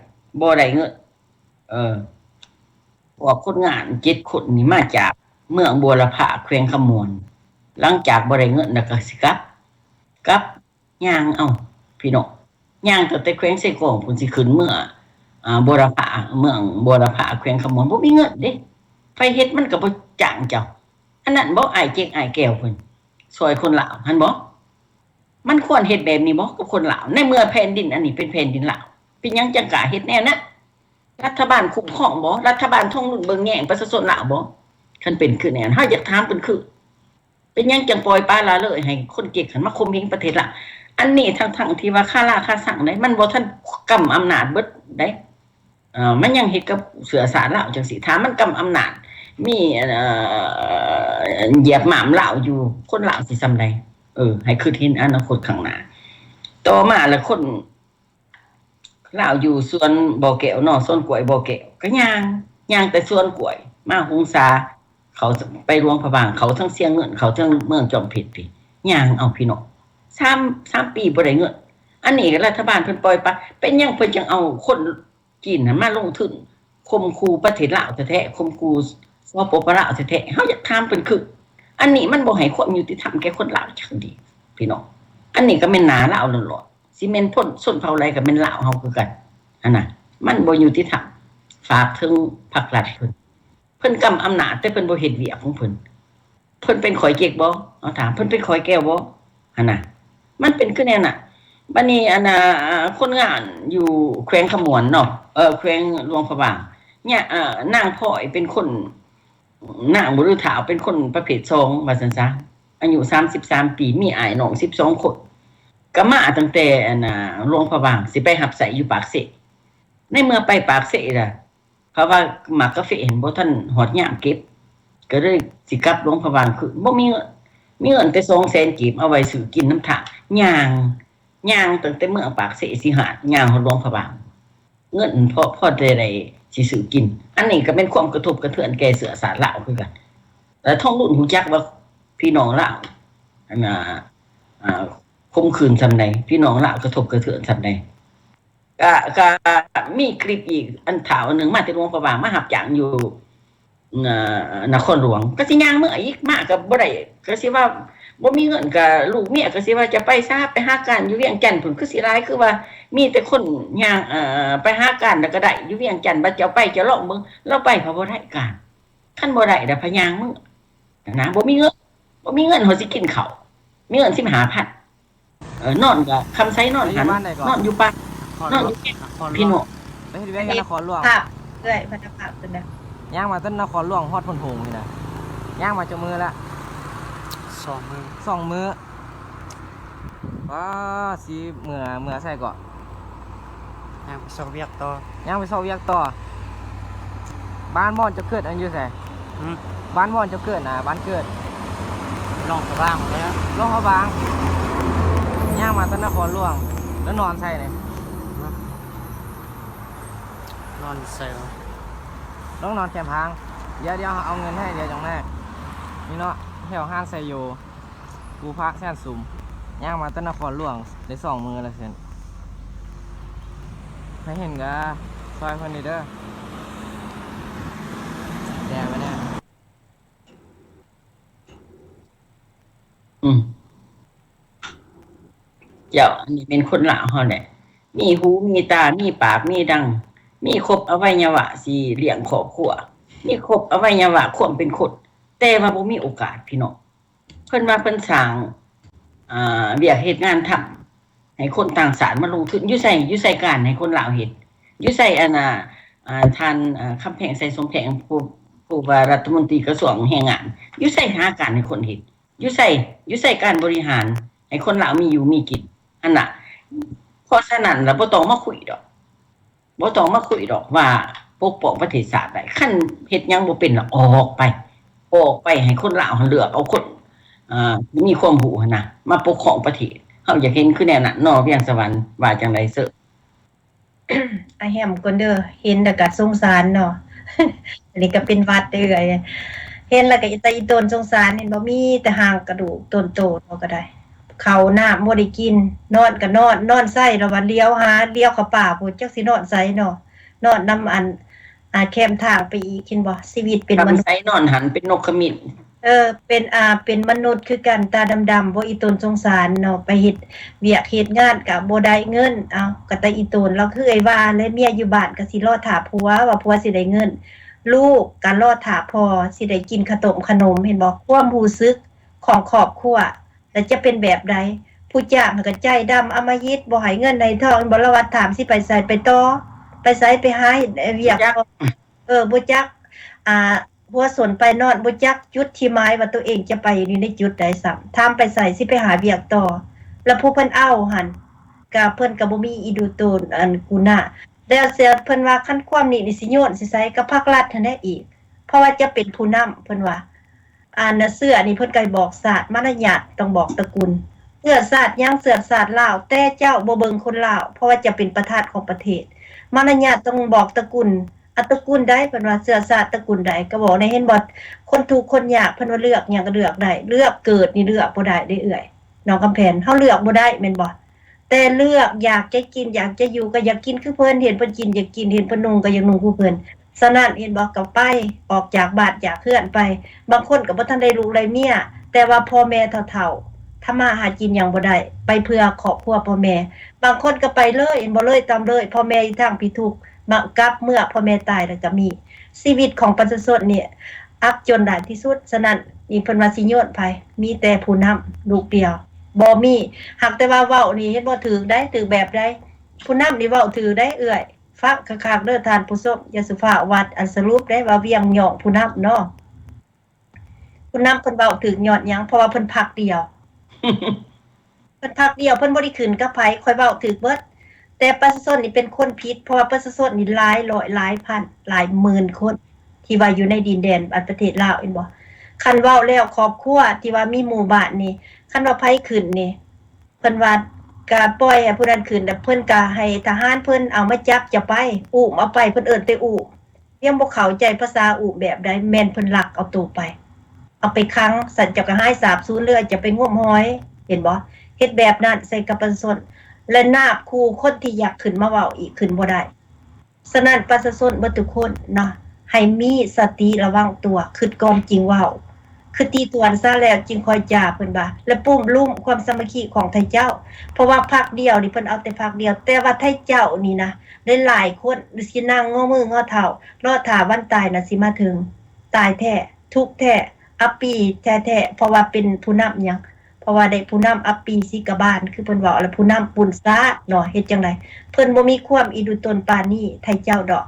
ບໍ່ໄດ້ເງິນ ເອີ ພວກຄົນງານເຈັດຄົນນີ້ມາຈາກເມືອງບົວລະພາ ແຂວງຄຳມ່ວນ ຫຼັງຈາກບໍ່ໄດ້ເງິນແລ້ວກໍຊິກັບ ກັບຍ່າງເອົາ ພີ່ນ້ອງ ຍ່າງຕັ້ງແຕ່ແຂວງເຊກອງພຸ້ນ ຊິຂຶ້ນເມືອງ ອ່າ ບົວລະພາ ເມືອງບົວລະພາ ແຂວງຄຳມ່ວນ ບໍ່ມີເງິນເດ້ ໃຜເຮັດມັນກໍບໍ່ຈ້າງເຈົ້າ ອັນນັ້ນບໍ່ ອ້າຍເຈັກອ້າຍແກ້ວເພິ່ນ ຊ່ອຍຄົນລາວຫັ້ນບໍ່? ມັນຄວນເຮັດແບບນີ້ບໍ່ກັບຄົນລາວ? ໃນເມື່ອແຜ່ນດິນອັນນີ້ເປັນແຜ່ນດິນລາວ ເປັນຫຍັງຈັ່ງກ້າເຮັດແນວນັ້ນ? ລັດຖະບານຄຸ້ມຄອງບໍ່? ລັດຖະບານທວງດຸນເບິ່ງແຍງປະຊາຊົນລາວບໍ່? ຄັນເປັນຄືແນວນັ້ນ ເຮົາຢາກຖາມເພິ່ນຄື ເປັນຫຍັງຈັ່ງປ່ອຍປະລະເລີຍໃຫ້ຄົນເຈັກຫັ້ນມາຂົ່ມເຫງປະເທດລາວ? ອັນນີ້ທັງໆທີ່ວ່າຄາລາຄາຊັງໃດ໋ ມັນບໍ່ທັນກຳອຳນາດເບິດໃດ໋ ເອີ ມັນຍັງເຮັດກັບເຊື້ອຊາດລາວຈັ່ງຊີ້ ຖ້າມັນກຳອຳນາດ ມີ ເອີ ຢຽບມ້າມລາວຢູ່ ຄົນລາວຊິສ່ຳໃດ? ເອີ ໃຫ້ຄິດເຫັນອະນາຄົດຂ້າງໜ້າ. ຕໍ່ມາລະຄົນລາວຢູ່ສວນບໍ່ແກ້ວເນາະ ສວນກ້ວຍບໍ່ແກ້ວ ກໍຍ່າງ ຍ່າງແຕ່ສວນກ້ວຍມາຫົງສາ ເຂົ້າໄປຫຼວງພະບາງ ເຂົ້າທາງຊຽງເງິນ ເຂົ້າທາງເມືອງຈອມເພັດພີ້ ຍ່າງເອົາ ພີ່ນ້ອງ ສາມ ສາມປີບໍ່ໄດ້ເງິນ. ອັນນີ້ລັດຖະບານເພິ່ນປ່ອຍປະ ເປັນຫຍັງເພິ່ນຈັ່ງເອົາຄົນ ຈີນຫັ້ນມາລົງທຶນຂົ່ມຂູ່ປະເທດລາວແທ້ໆ ຂົ່ມຂູ່ ສປປ ລາວແທ້ໆ ເຮົາຢາກຖາມເພິ່ນຄື ອັນນີ້ມັນບໍ່ໃຫ້ຄວາມຍຸຕິທຳແກ່ຄົນລາວຈັກດີ້ ພີ່ນ້ອງ. ອັນນີ້ກໍແມ່ນໜ້າລາວລ້ວນໆ ຊິແມ່ນຄົນຊົນເຜົ່າໃດກໍແມ່ນລາວເຮົາຄືກັນຫັ້ນນະ ມັນບໍ່ຍຸຕິທຳ. ຝາກເຖິງພັກລັດເພິ່ນ ເພິ່ນກຳອຳນາດ ແຕ່ເພິ່ນບໍ່ເຮັດວຽກຂອງເພິ່ນ. ເພິ່ນເປັນຂ້ອຍເຈັກບໍ່? ເຮົາຖາມ ເພິ່ນເປັນຂ້ອຍແກ້ວບໍ່? ຫັ້ນນະ ມັນເປັນຄືແນວນັ້ນ. ບັດນີ້ ອັນນ່າ ຄົນງານຢູ່ແຂວງຄຳມ່ວນເນາະ ເອີ ແຂວງຫຼວງພະບາງ ຍະ ເອີ ນາງພອຍເປັນຄົນ ນາງບໍ່ ຫຼືທ້າວ ເປັນຄົນປະເພດສອງວ່າຊັ້ນຊະ ອາຍຸສາມສິບສາມປີ ມີອ້າຍນ້ອງສິບສອງຄົນ ກໍມາຕັ້ງແຕ່ ອັນນ່າ ຫຼວງພະບາງ ຊິໄປຮັບໃຊ້ຢູ່ປາກເຊ. ໃນເມື່ອໄປປາກເຊລະ ເພາະວ່າໝາກກາເຟຫັ້ນບໍ່ທັນຮອດຍາມເກັບ ກໍເລີຍຊິກັບຫຼວງພະບາງຄືນ ບໍ່ມີເງິນ ມີເງິນແຕ່ສອງແສນກີບ ເອົາໄວ້ຊື້ກິນນຳທາງ ຍ່າງ ຍ່າງຕັ້ງແຕ່ເມືອງປາກເຊສີຫາດ ຍ່າງຮອດຫຼວງພະບາງ ເງິນພໍ ພໍແຕ່ໄດ້ຊິຊື້ກິນ. ອັນນີ້ກໍແມ່ນຄວາມກະທົບກະເທືອນແກ່ເຊື້ອຊາດລາວຄືກັນ ແລະ ທອງລຸນຮູ້ຈັກວ່າພີ່ນ້ອງລາວ ອັນນ່າ ອ່າ ຄົມຂືນສ່ຳໃດ ພີ່ນ້ອງລາວກະທົບກະເທືອນສ່ຳໃດ. ກະ ກະມີຄລິບອີກ ອັນທ້າວອັນໜຶ່ງມາແຕ່ຫຼວງພະບາງ ມາຮັບຈ້າງຢູ່ ເອີ ນະຄອນຫຼວງ ກໍຊິຍ່າງເມືອອີກ ມາກໍບໍ່ໄດ້ ກໍຊິວ່າບໍ່ມີເງິນ ກໍລູກເມຍກໍຊິວ່າຈະໄປຊະ ໄປຫາການຢູ່ວຽງຈັນພຸ້ນ ຄືຊິຫຼາຍ ຄືວ່າມີແຕ່ຄົນຍ່າງ ເອີ ໄປຫາການແລ້ວກໍໄດ້ຢູ່ວຽງຈັນ ບັດເຈົ້າໄປເຈົ້າລອງເບິ່ງ ລາວໄປກໍບໍ່ໄດ້ການ ຄັນບໍ່ໄດ້ລະພະຍ່າງເມືອ ນະ ບໍ່ມີເງິນ ບໍ່ມີເງິນເຮົາຊິກິນເຂົ້າ ມີເງິນສິບຫ້າພັນ ເອີ ນອນກໍຄຳໃສນອນຫັ້ນ ນອນຢູ່ປ່າ ນອນຢູ່ ນະຄອນຫຼວງ ພີ່ນ້ອງ ໄປເຮັດວຽກຢູ່ນະຄອນຫຼວງ ພາບເອື້ອຍ ພັນທະພາບເພິ່ນນະ ຍ່າງມາແຕ່ນະຄອນຫຼວງຮອດໂພນໂຮງນີ້ນະ ຍ່າງມາຈັກມື້ລະ? ສອງມື້ ສອງມື້. ປ້າ ຊິເມືອ ເມືອໃສເກາະ? ຍ່າງໄປຊອກວຽກຕໍ່ ຍ່າງໄປຊອກວຽກຕໍ່. ບ້ານບ່ອນເຈົ້າເກີດນັ້ນຢູ່ໃສ? ຫື? ບ້ານບ່ອນເຈົ້າເກີດນະ ບ້ານເກີດ? ຫຼວງພະບາງແລ້ວ ຫຼວງພະບາງ. ຍ່າງມາແຕ່ນະຄອນຫຼວງ ແລ້ວນອນໃສນີ້? ຫື? ນອນໃສວະ? ຕ້ອງນອນແຄມທາງ. ດຽວ ດຽວເອົາເງິນໃຫ້ ດຽວຈັ່ງແລກ. ນີ້ເນາະ ແຖວຮ້ານໄຊໂຍ ພູພະແສນສຸມ ຍ່າງມາແຕ່ນະຄອນຫຼວງໄດ້ສອງມື້ແລ້ວເຊັ່ນ. ໃຜເຫັນກໍຊ່ອຍເພິ່ນແດ່ເດີ ແດ່ມາແດ່. ອືມ ເຈົ້າ ອັນນີ້ແມ່ນຄົນລາວເຮົາແຫຼະ ມີຫູມີຕາ ມີປາກມີດັງ ມີຄົບອະໄວຍະວະຊິລ້ຽງຄອບຄົວ ມີຄົບອະໄວຍະວະຄວາມເປັນຄົນ ແຕ່ວ່າບໍ່ມີໂອກາດ ພີ່ນ້ອງ. ເພິ່ນວ່າເພິ່ນສ້າງ ອ່າ ວຽກເຮັດງານທຳ ໃຫ້ຄົນຕ່າງຊາດມາລົງທຶນ ຢູ່ໃສ ຢູ່ໃສການໃຫ້ຄົນລາວເຮັດ? ຢູ່ໃສ ອັນນ່າ ອ່າ ທ່ານ ອ່າ ຄຳແພງ ໄຊສົມແພງ ຜູ້ ຜູ້ວ່າລັດຖະມົນຕີກະຊວງແຮງງານ? ຢູ່ໃສຫາການໃຫ້ຄົນເຮັດ? ຢູ່ໃສ ຢູ່ໃສການບໍລິຫານໃຫ້ຄົນລາວມີຢູ່ມີກິນ? ຫັ້ນນະ ເພາະສະນັ້ນລະ ບໍ່ຕ້ອງມາຄຸຍດອກ. ບໍ່ຕ້ອງມາຄຸຍດອກວ່າປົກປ້ອງປະເທດຊາດໄດ້. ຄັນເຮັດຫຍັງບໍ່ເປັນລະ ອອກໄປ ອອກໄປໃຫ້ຄົນລາວຫັ້ນເລືອກເອົາຄົນ ເອີ ມີຄວາມຮູ້ຫັ້ນນະ ມາປົກຄອງປະເທດ. ເຮົາຢາກເຫັນຄືແນວນັ້ນເນາະ ວຽງສະຫວັນ ວ່າຈັ່ງໃດເຊີ? ອາແຮມກ່ອນເດີ ເຫັນແລ້ວກະສົງສານເນາະ. ອັນນີ້ກໍເປັນຫວັດເດ້ເອື້ອຍ ເຫັນແລ້ວກໍຕາອີ່ຕົນສົງສານ ເຫັນບໍ່ ມີແຕ່ຮ່າງກະດູກຕົນໂຕເນາະ ກໍໄດ້ ເຂົ້ານ້ຳບໍ່ໄດ້ກິນ ນອນກໍນອນ ນອນໃສລະວ່າ ຫຼຽວຫາ ຫຼຽວເຂົ້າປ່າພຸ້ນ ຈັກຊິນອນໃສເນາະ ນອນນຳອັນ ອ່າ ແຄມທາງໄປອີກ ເຫັນບໍ່ ຊີວິດເປັນມະນຸດ ນອນໃສນອນຫັ້ນ ເປັນນົກຂະມິດ ເອີ ເປັນ ອ່າ ເປັນມະນຸດຄືກັນ ຕາດຳໆ ບໍ່ ອີ່ຕົນສົງສານເນາະ ໄປເຮັດວຽກເຮັດງານກໍບໍ່ໄດ້ເງິນ ເອົ້າ ກໍຕາອີ່ຕົນ ລາວຄືເອື້ອຍວ່າແຫຼະ ເມຍຢູ່ບ້ານກໍຊິລໍຖ້າຜົວ ວ່າຜົວຊິໄດ້ເງິນ ລູກກໍລໍຖ້າພໍ່ຊິໄດ້ກິນຂະຕົ້ມຂະໜົມ ເຫັນບໍ່ ຄວາມຮູ້ສຶກຂອງຄອບຄົວ ແລ້ວຈະເປັນແບບໃດ? ຜູ້ຈ້າງຫັ້ນກໍໃຈດຳອຳມະຫິດ ບໍ່ໃຫ້ເງິນໃຫ້ທອງ ບໍ່ລະວັດຖາມຊິໄປໃສ ໄປຕໍ່ ໄປໃສ ໄປຫາເຮັດວຽກ ບໍ່ຈັກ ເອີ ບໍ່ຈັກ ອ່າ ຫົວສົນໄປນອນ ບໍ່ຈັກຈຸດທີ່ໝາຍວ່າຕົວເອງຈະໄປຢູ່ໃນຈຸດໃດຊ້ຳ ຖາມໄປໃສ ຊິໄປຫາວຽກຕໍ່ ແລ້ວຜູ້ເພິ່ນເອົາຫັ້ນ ກະເພິ່ນກະບໍ່ມີອີ່ດູໂຕນ ອັນ ກຸນາ ແລ້ວເພິ່ນວ່າ ຄັນຄວາມນີ້ນີ້ຊິໂຍນໃສ່ໃສ ກະພັກລັດຫັ້ນແຫຼະອີກ ເພາະວ່າຈະເປັນຜູ້ນຳ ເພິ່ນວ່າ ອັນເຊື້ອນີ້ເພິ່ນກໍບອກຊາດ ມາລະຍາດຕ້ອງບອກຕະກຸນ ເຊື້ອຊາດຫຍັງ ເຊື້ອຊາດລາວ ແຕ່ເຈົ້າບໍ່ເບິ່ງຄົນລາວ ເພາະວ່າຈະເປັນປະທານຂອງປະເທດ ມາລະຍາດຕ້ອງບອກຕະກຸນ ອາ ຕະກຸນໃດ ເພິ່ນວ່າເຊື້ອຊາດຕະກຸນໃດ ກໍບອກໄດ້ ເຫັນບໍ່ ຄົນທຸກຄົນຍາກ ເພິ່ນວ່າເລືອກຫຍັງກໍເລືອກໄດ້ ເລືອກເກີດນີ້ເລືອກບໍ່ໄດ້ເດ້ເອື້ອຍ ນ້ອງຄຳແພນ ເຮົາເລືອກບໍ່ໄດ້ແມ່ນບໍ່? ແຕ່ເລືອກຢາກຈະກິນ ຢາກຈະຢູ່ ກໍຢາກກິນຄືເພິ່ນ ເຫັນເພິ່ນກິນຢາກກິນ ເຫັນເພິ່ນນຸ່ງກໍຢາກນຸ່ງຄືເພິ່ນ. ສະນັ້ນ ເຫັນບໍ່ ກໍໄປ ອອກຈາກບ້ານຈາກເຮືອນໄປ. ບາງຄົນກໍບໍ່ທັນໄດ້ລູກໄດ້ເມຍ ແຕ່ວ່າພໍ່ແມ່ເຖົ້າໆ ທຳມາຫາກິນຫຍັງບໍ່ໄດ້ ໄປເພື່ອຄອບຄົວພໍ່ແມ່. ບາງຄົນກໍໄປເລີຍ ເຫັນບໍ່ ເລີຍຕາມເລີຍ ພໍ່ແມ່ຢູ່ທາງພີ້ທຸກ ມາກັບເມື່ອພໍ່ແມ່ຕາຍແລ້ວກໍມີ. ຊີວິດຂອງປະຊາຊົນນີ້ ອັບຈົນຫຼາຍທີ່ສຸດ. ສະນັ້ນ ນີ້ເພິ່ນວ່າຊິໂຍນໃຜ? ມີແຕ່ຜູ້ນຳລູກດຽວ ບໍ່ມີ. ຫາກແຕ່ວ່າເວົ້ານີ້ ເຫັນບໍ່ ຖືກໃດ ຖືກແບບໃດ? ຜູ້ນຳນີ້ເວົ້າຖືກໃດເອື້ອຍ. ຟັງຄັກໆເດີທ່ານຜູ້ຊົມ ຢ່າສຸຟ້າວວ່າ ອັນ ສະຫຼຸບໄດ້ວ່າວຽງຍ້ອງຜູ້ນຳເນາະ. ຜູ້ນຳເພິ່ນເວົ້າຖືກຍ້ອນຫຍັງ? ເພາະວ່າເພິ່ນພັກດຽວ. ເພິ່ນພັກດຽວ ເພິ່ນບໍ່ໄດ້ຂຶ້ນກັບໃຜ. ຂ້ອຍເວົ້າຖືກເບິດ. ແຕ່ປະຊາຊົນນີ້ເປັນຄົນຜິດ ເພາະວ່າປະຊາຊົນນີ້ຫຼາຍຮ້ອຍ ຫຼາຍພັນ ຫຼາຍໝື່ນຄົນ ທີ່ວ່າຢູ່ໃນດິນແດນ ອັນ ປະເທດລາວ ເຫັນບໍ່? ຄັນເວົ້າແລ້ວຄອບຄົວທີ່ວ່າມີໝູ່ບ້ານນີ້ ຄັນວ່າໃຜຂຶ້ນນີ້ ເພິ່ນວ່າກະປ່ອຍໃຫ້ຜູ້ນັ້ນຂຶ້ນ ແລ້ວເພິ່ນກະໃຫ້ທະຫານເພິ່ນເອົາມາຈັບເຈົ້າໄປ ອຸ້ມເອົາໄປ ເພິ່ນເອີ້ນແຕ່ອຸ້ມ. ຍັງບໍ່ເຂົ້າໃຈພາສາອຸ້ມແບບໃດ ແມ່ນເພິ່ນລັກເອົາໂຕໄປ ເອົາໄປຂັງ. ສັນເຈົ້າກໍຫາຍສາບສູນ ຫຼືເຈົ້າໄປງົມຫອຍ ເຫັນບໍ່? ເຮັດແບບນັ້ນໃສ່ກັບປະຊາຊົນ ແລະ ນາບຂູ່ຄົນທີ່ຢາກຂຶ້ນມາເວົ້າອີກ ຂຶ້ນບໍ່ໄດ້. ສະນັ້ນ ປະຊາຊົນເບິດທຸກຄົນເນາະ ໃຫ້ມີສະຕິລະວັງຕົວ ຄິດກ່ອນຈຶ່ງເວົ້າ ຄືຕີຕວນຊະແລ້ວຈຶ່ງຄ່ອຍຈາ ເພິ່ນວ່າ ແລະ ປຸ້ມລຸ້ມຄວາມສາມັກຄີຂອງໄທເຈົ້າ. ເພາະວ່າພັກດຽວນີ້ ເພິ່ນເອົາແຕ່ພັກດຽວ ແຕ່ວ່າໄທເຈົ້ານີ້ນະ ຫຼາຍໆຄົນຊິນັ່ງງໍມືງໍເທົ້າ ລໍຖ້າວັນຕາຍນະຊິມາເຖິງ. ຕາຍແທ້ ທຸກແທ້ ອັບປີແທ້ໆ ເພາະວ່າເປັນຜູ້ນຳຫຍັງ? ເພາະວ່າໄດ້ຜູ້ນຳອັບປີສີກະບານ ຄືເພິ່ນເວົ້າ ແລະ ຜູ້ນຳປຸ້ນຊາດເນາະ. ເຮັດຈັ່ງໃດ? ເພິ່ນບໍ່ມີຄວາມອີ່ດູຕົນປານນີ້ ໄທເຈົ້າດອກ.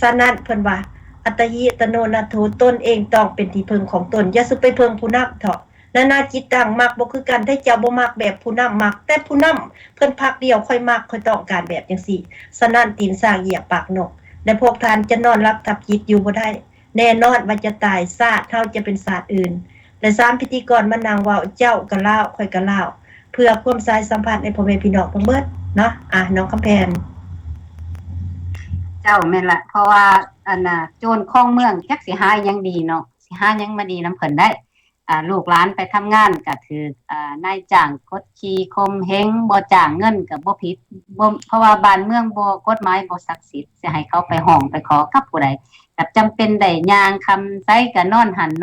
ສະນັ້ນເພິ່ນວ່າ ອັດຕະຫິ ຕະໂນ ນະໂຖ ຕົນເອງຕ້ອງເປັນທີ່ເພິ່ງຂອງຕົນ ຢ່າສຸໄປເພິ່ງຜູ້ນຳເຖາະ. ນານາຈິດຕັງ ມັກບໍ່ຄືກັນ ໄທເຈົ້າບໍ່ມັກແບບຜູ້ນຳມັກ ແຕ່ຜູ້ນຳເພິ່ນພັກດຽວ ຂ້ອຍມັກ ຂ້ອຍຕ້ອງການແບບຈັ່ງຊີ້. ສະນັ້ນ ຕີນຊ້າງຢຽບປາກນົກ ແລະ ພວກທ່ານຈະນອນຫຼັບທັບຈິດຢູ່ບໍ່ໄດ້. ແນ່ນອນວ່າຈະຕາຍ ຊາດເຮົາຈະເປັນຊາດອື່ນ ແລະ ສາມພິທີກອນມານັ່ງເວົ້າ ເຈົ້າກະລາວ ຂ້ອຍກະລາວ ເພື່ອຄວາມສາຍສຳພັນໃຫ້ພໍ່ແມ່ພີ່ນ້ອງທັງເບິດເນາະ. ອາ ນ້ອງຄຳແພນ. ເຈົ້າ ແມ່ນລະ ເພາະວ່າ ອັນນ່າ ໂຈນຄອງເມືອງ ຈັກຊິຫາຫຍັງດີເນາະ ຊິຫາຫຍັງມາດີນຳເພິ່ນໄດ້. ອ່າ ລູກຫຼານໄປທຳງານກໍຖືກ ອ່າ ນາຍຈ້າງກົດຂີ່ຂົ່ມເຫງ ບໍ່ຈ້າງເງິນກໍບໍ່ຜິດ ບໍ່ ເພາະວ່າບ້ານເມືອງບໍ່ ກົດໝາຍບໍ່ສັກສິດ ຊິໃຫ້ເຂົາໄປຮ້ອງໄປຂໍກັບຜູ້ໃດ ກໍຈຳເປັນໄດ້ຍ່າງ ຄ່ຳໃສກໍນອນຫັ້ນນອ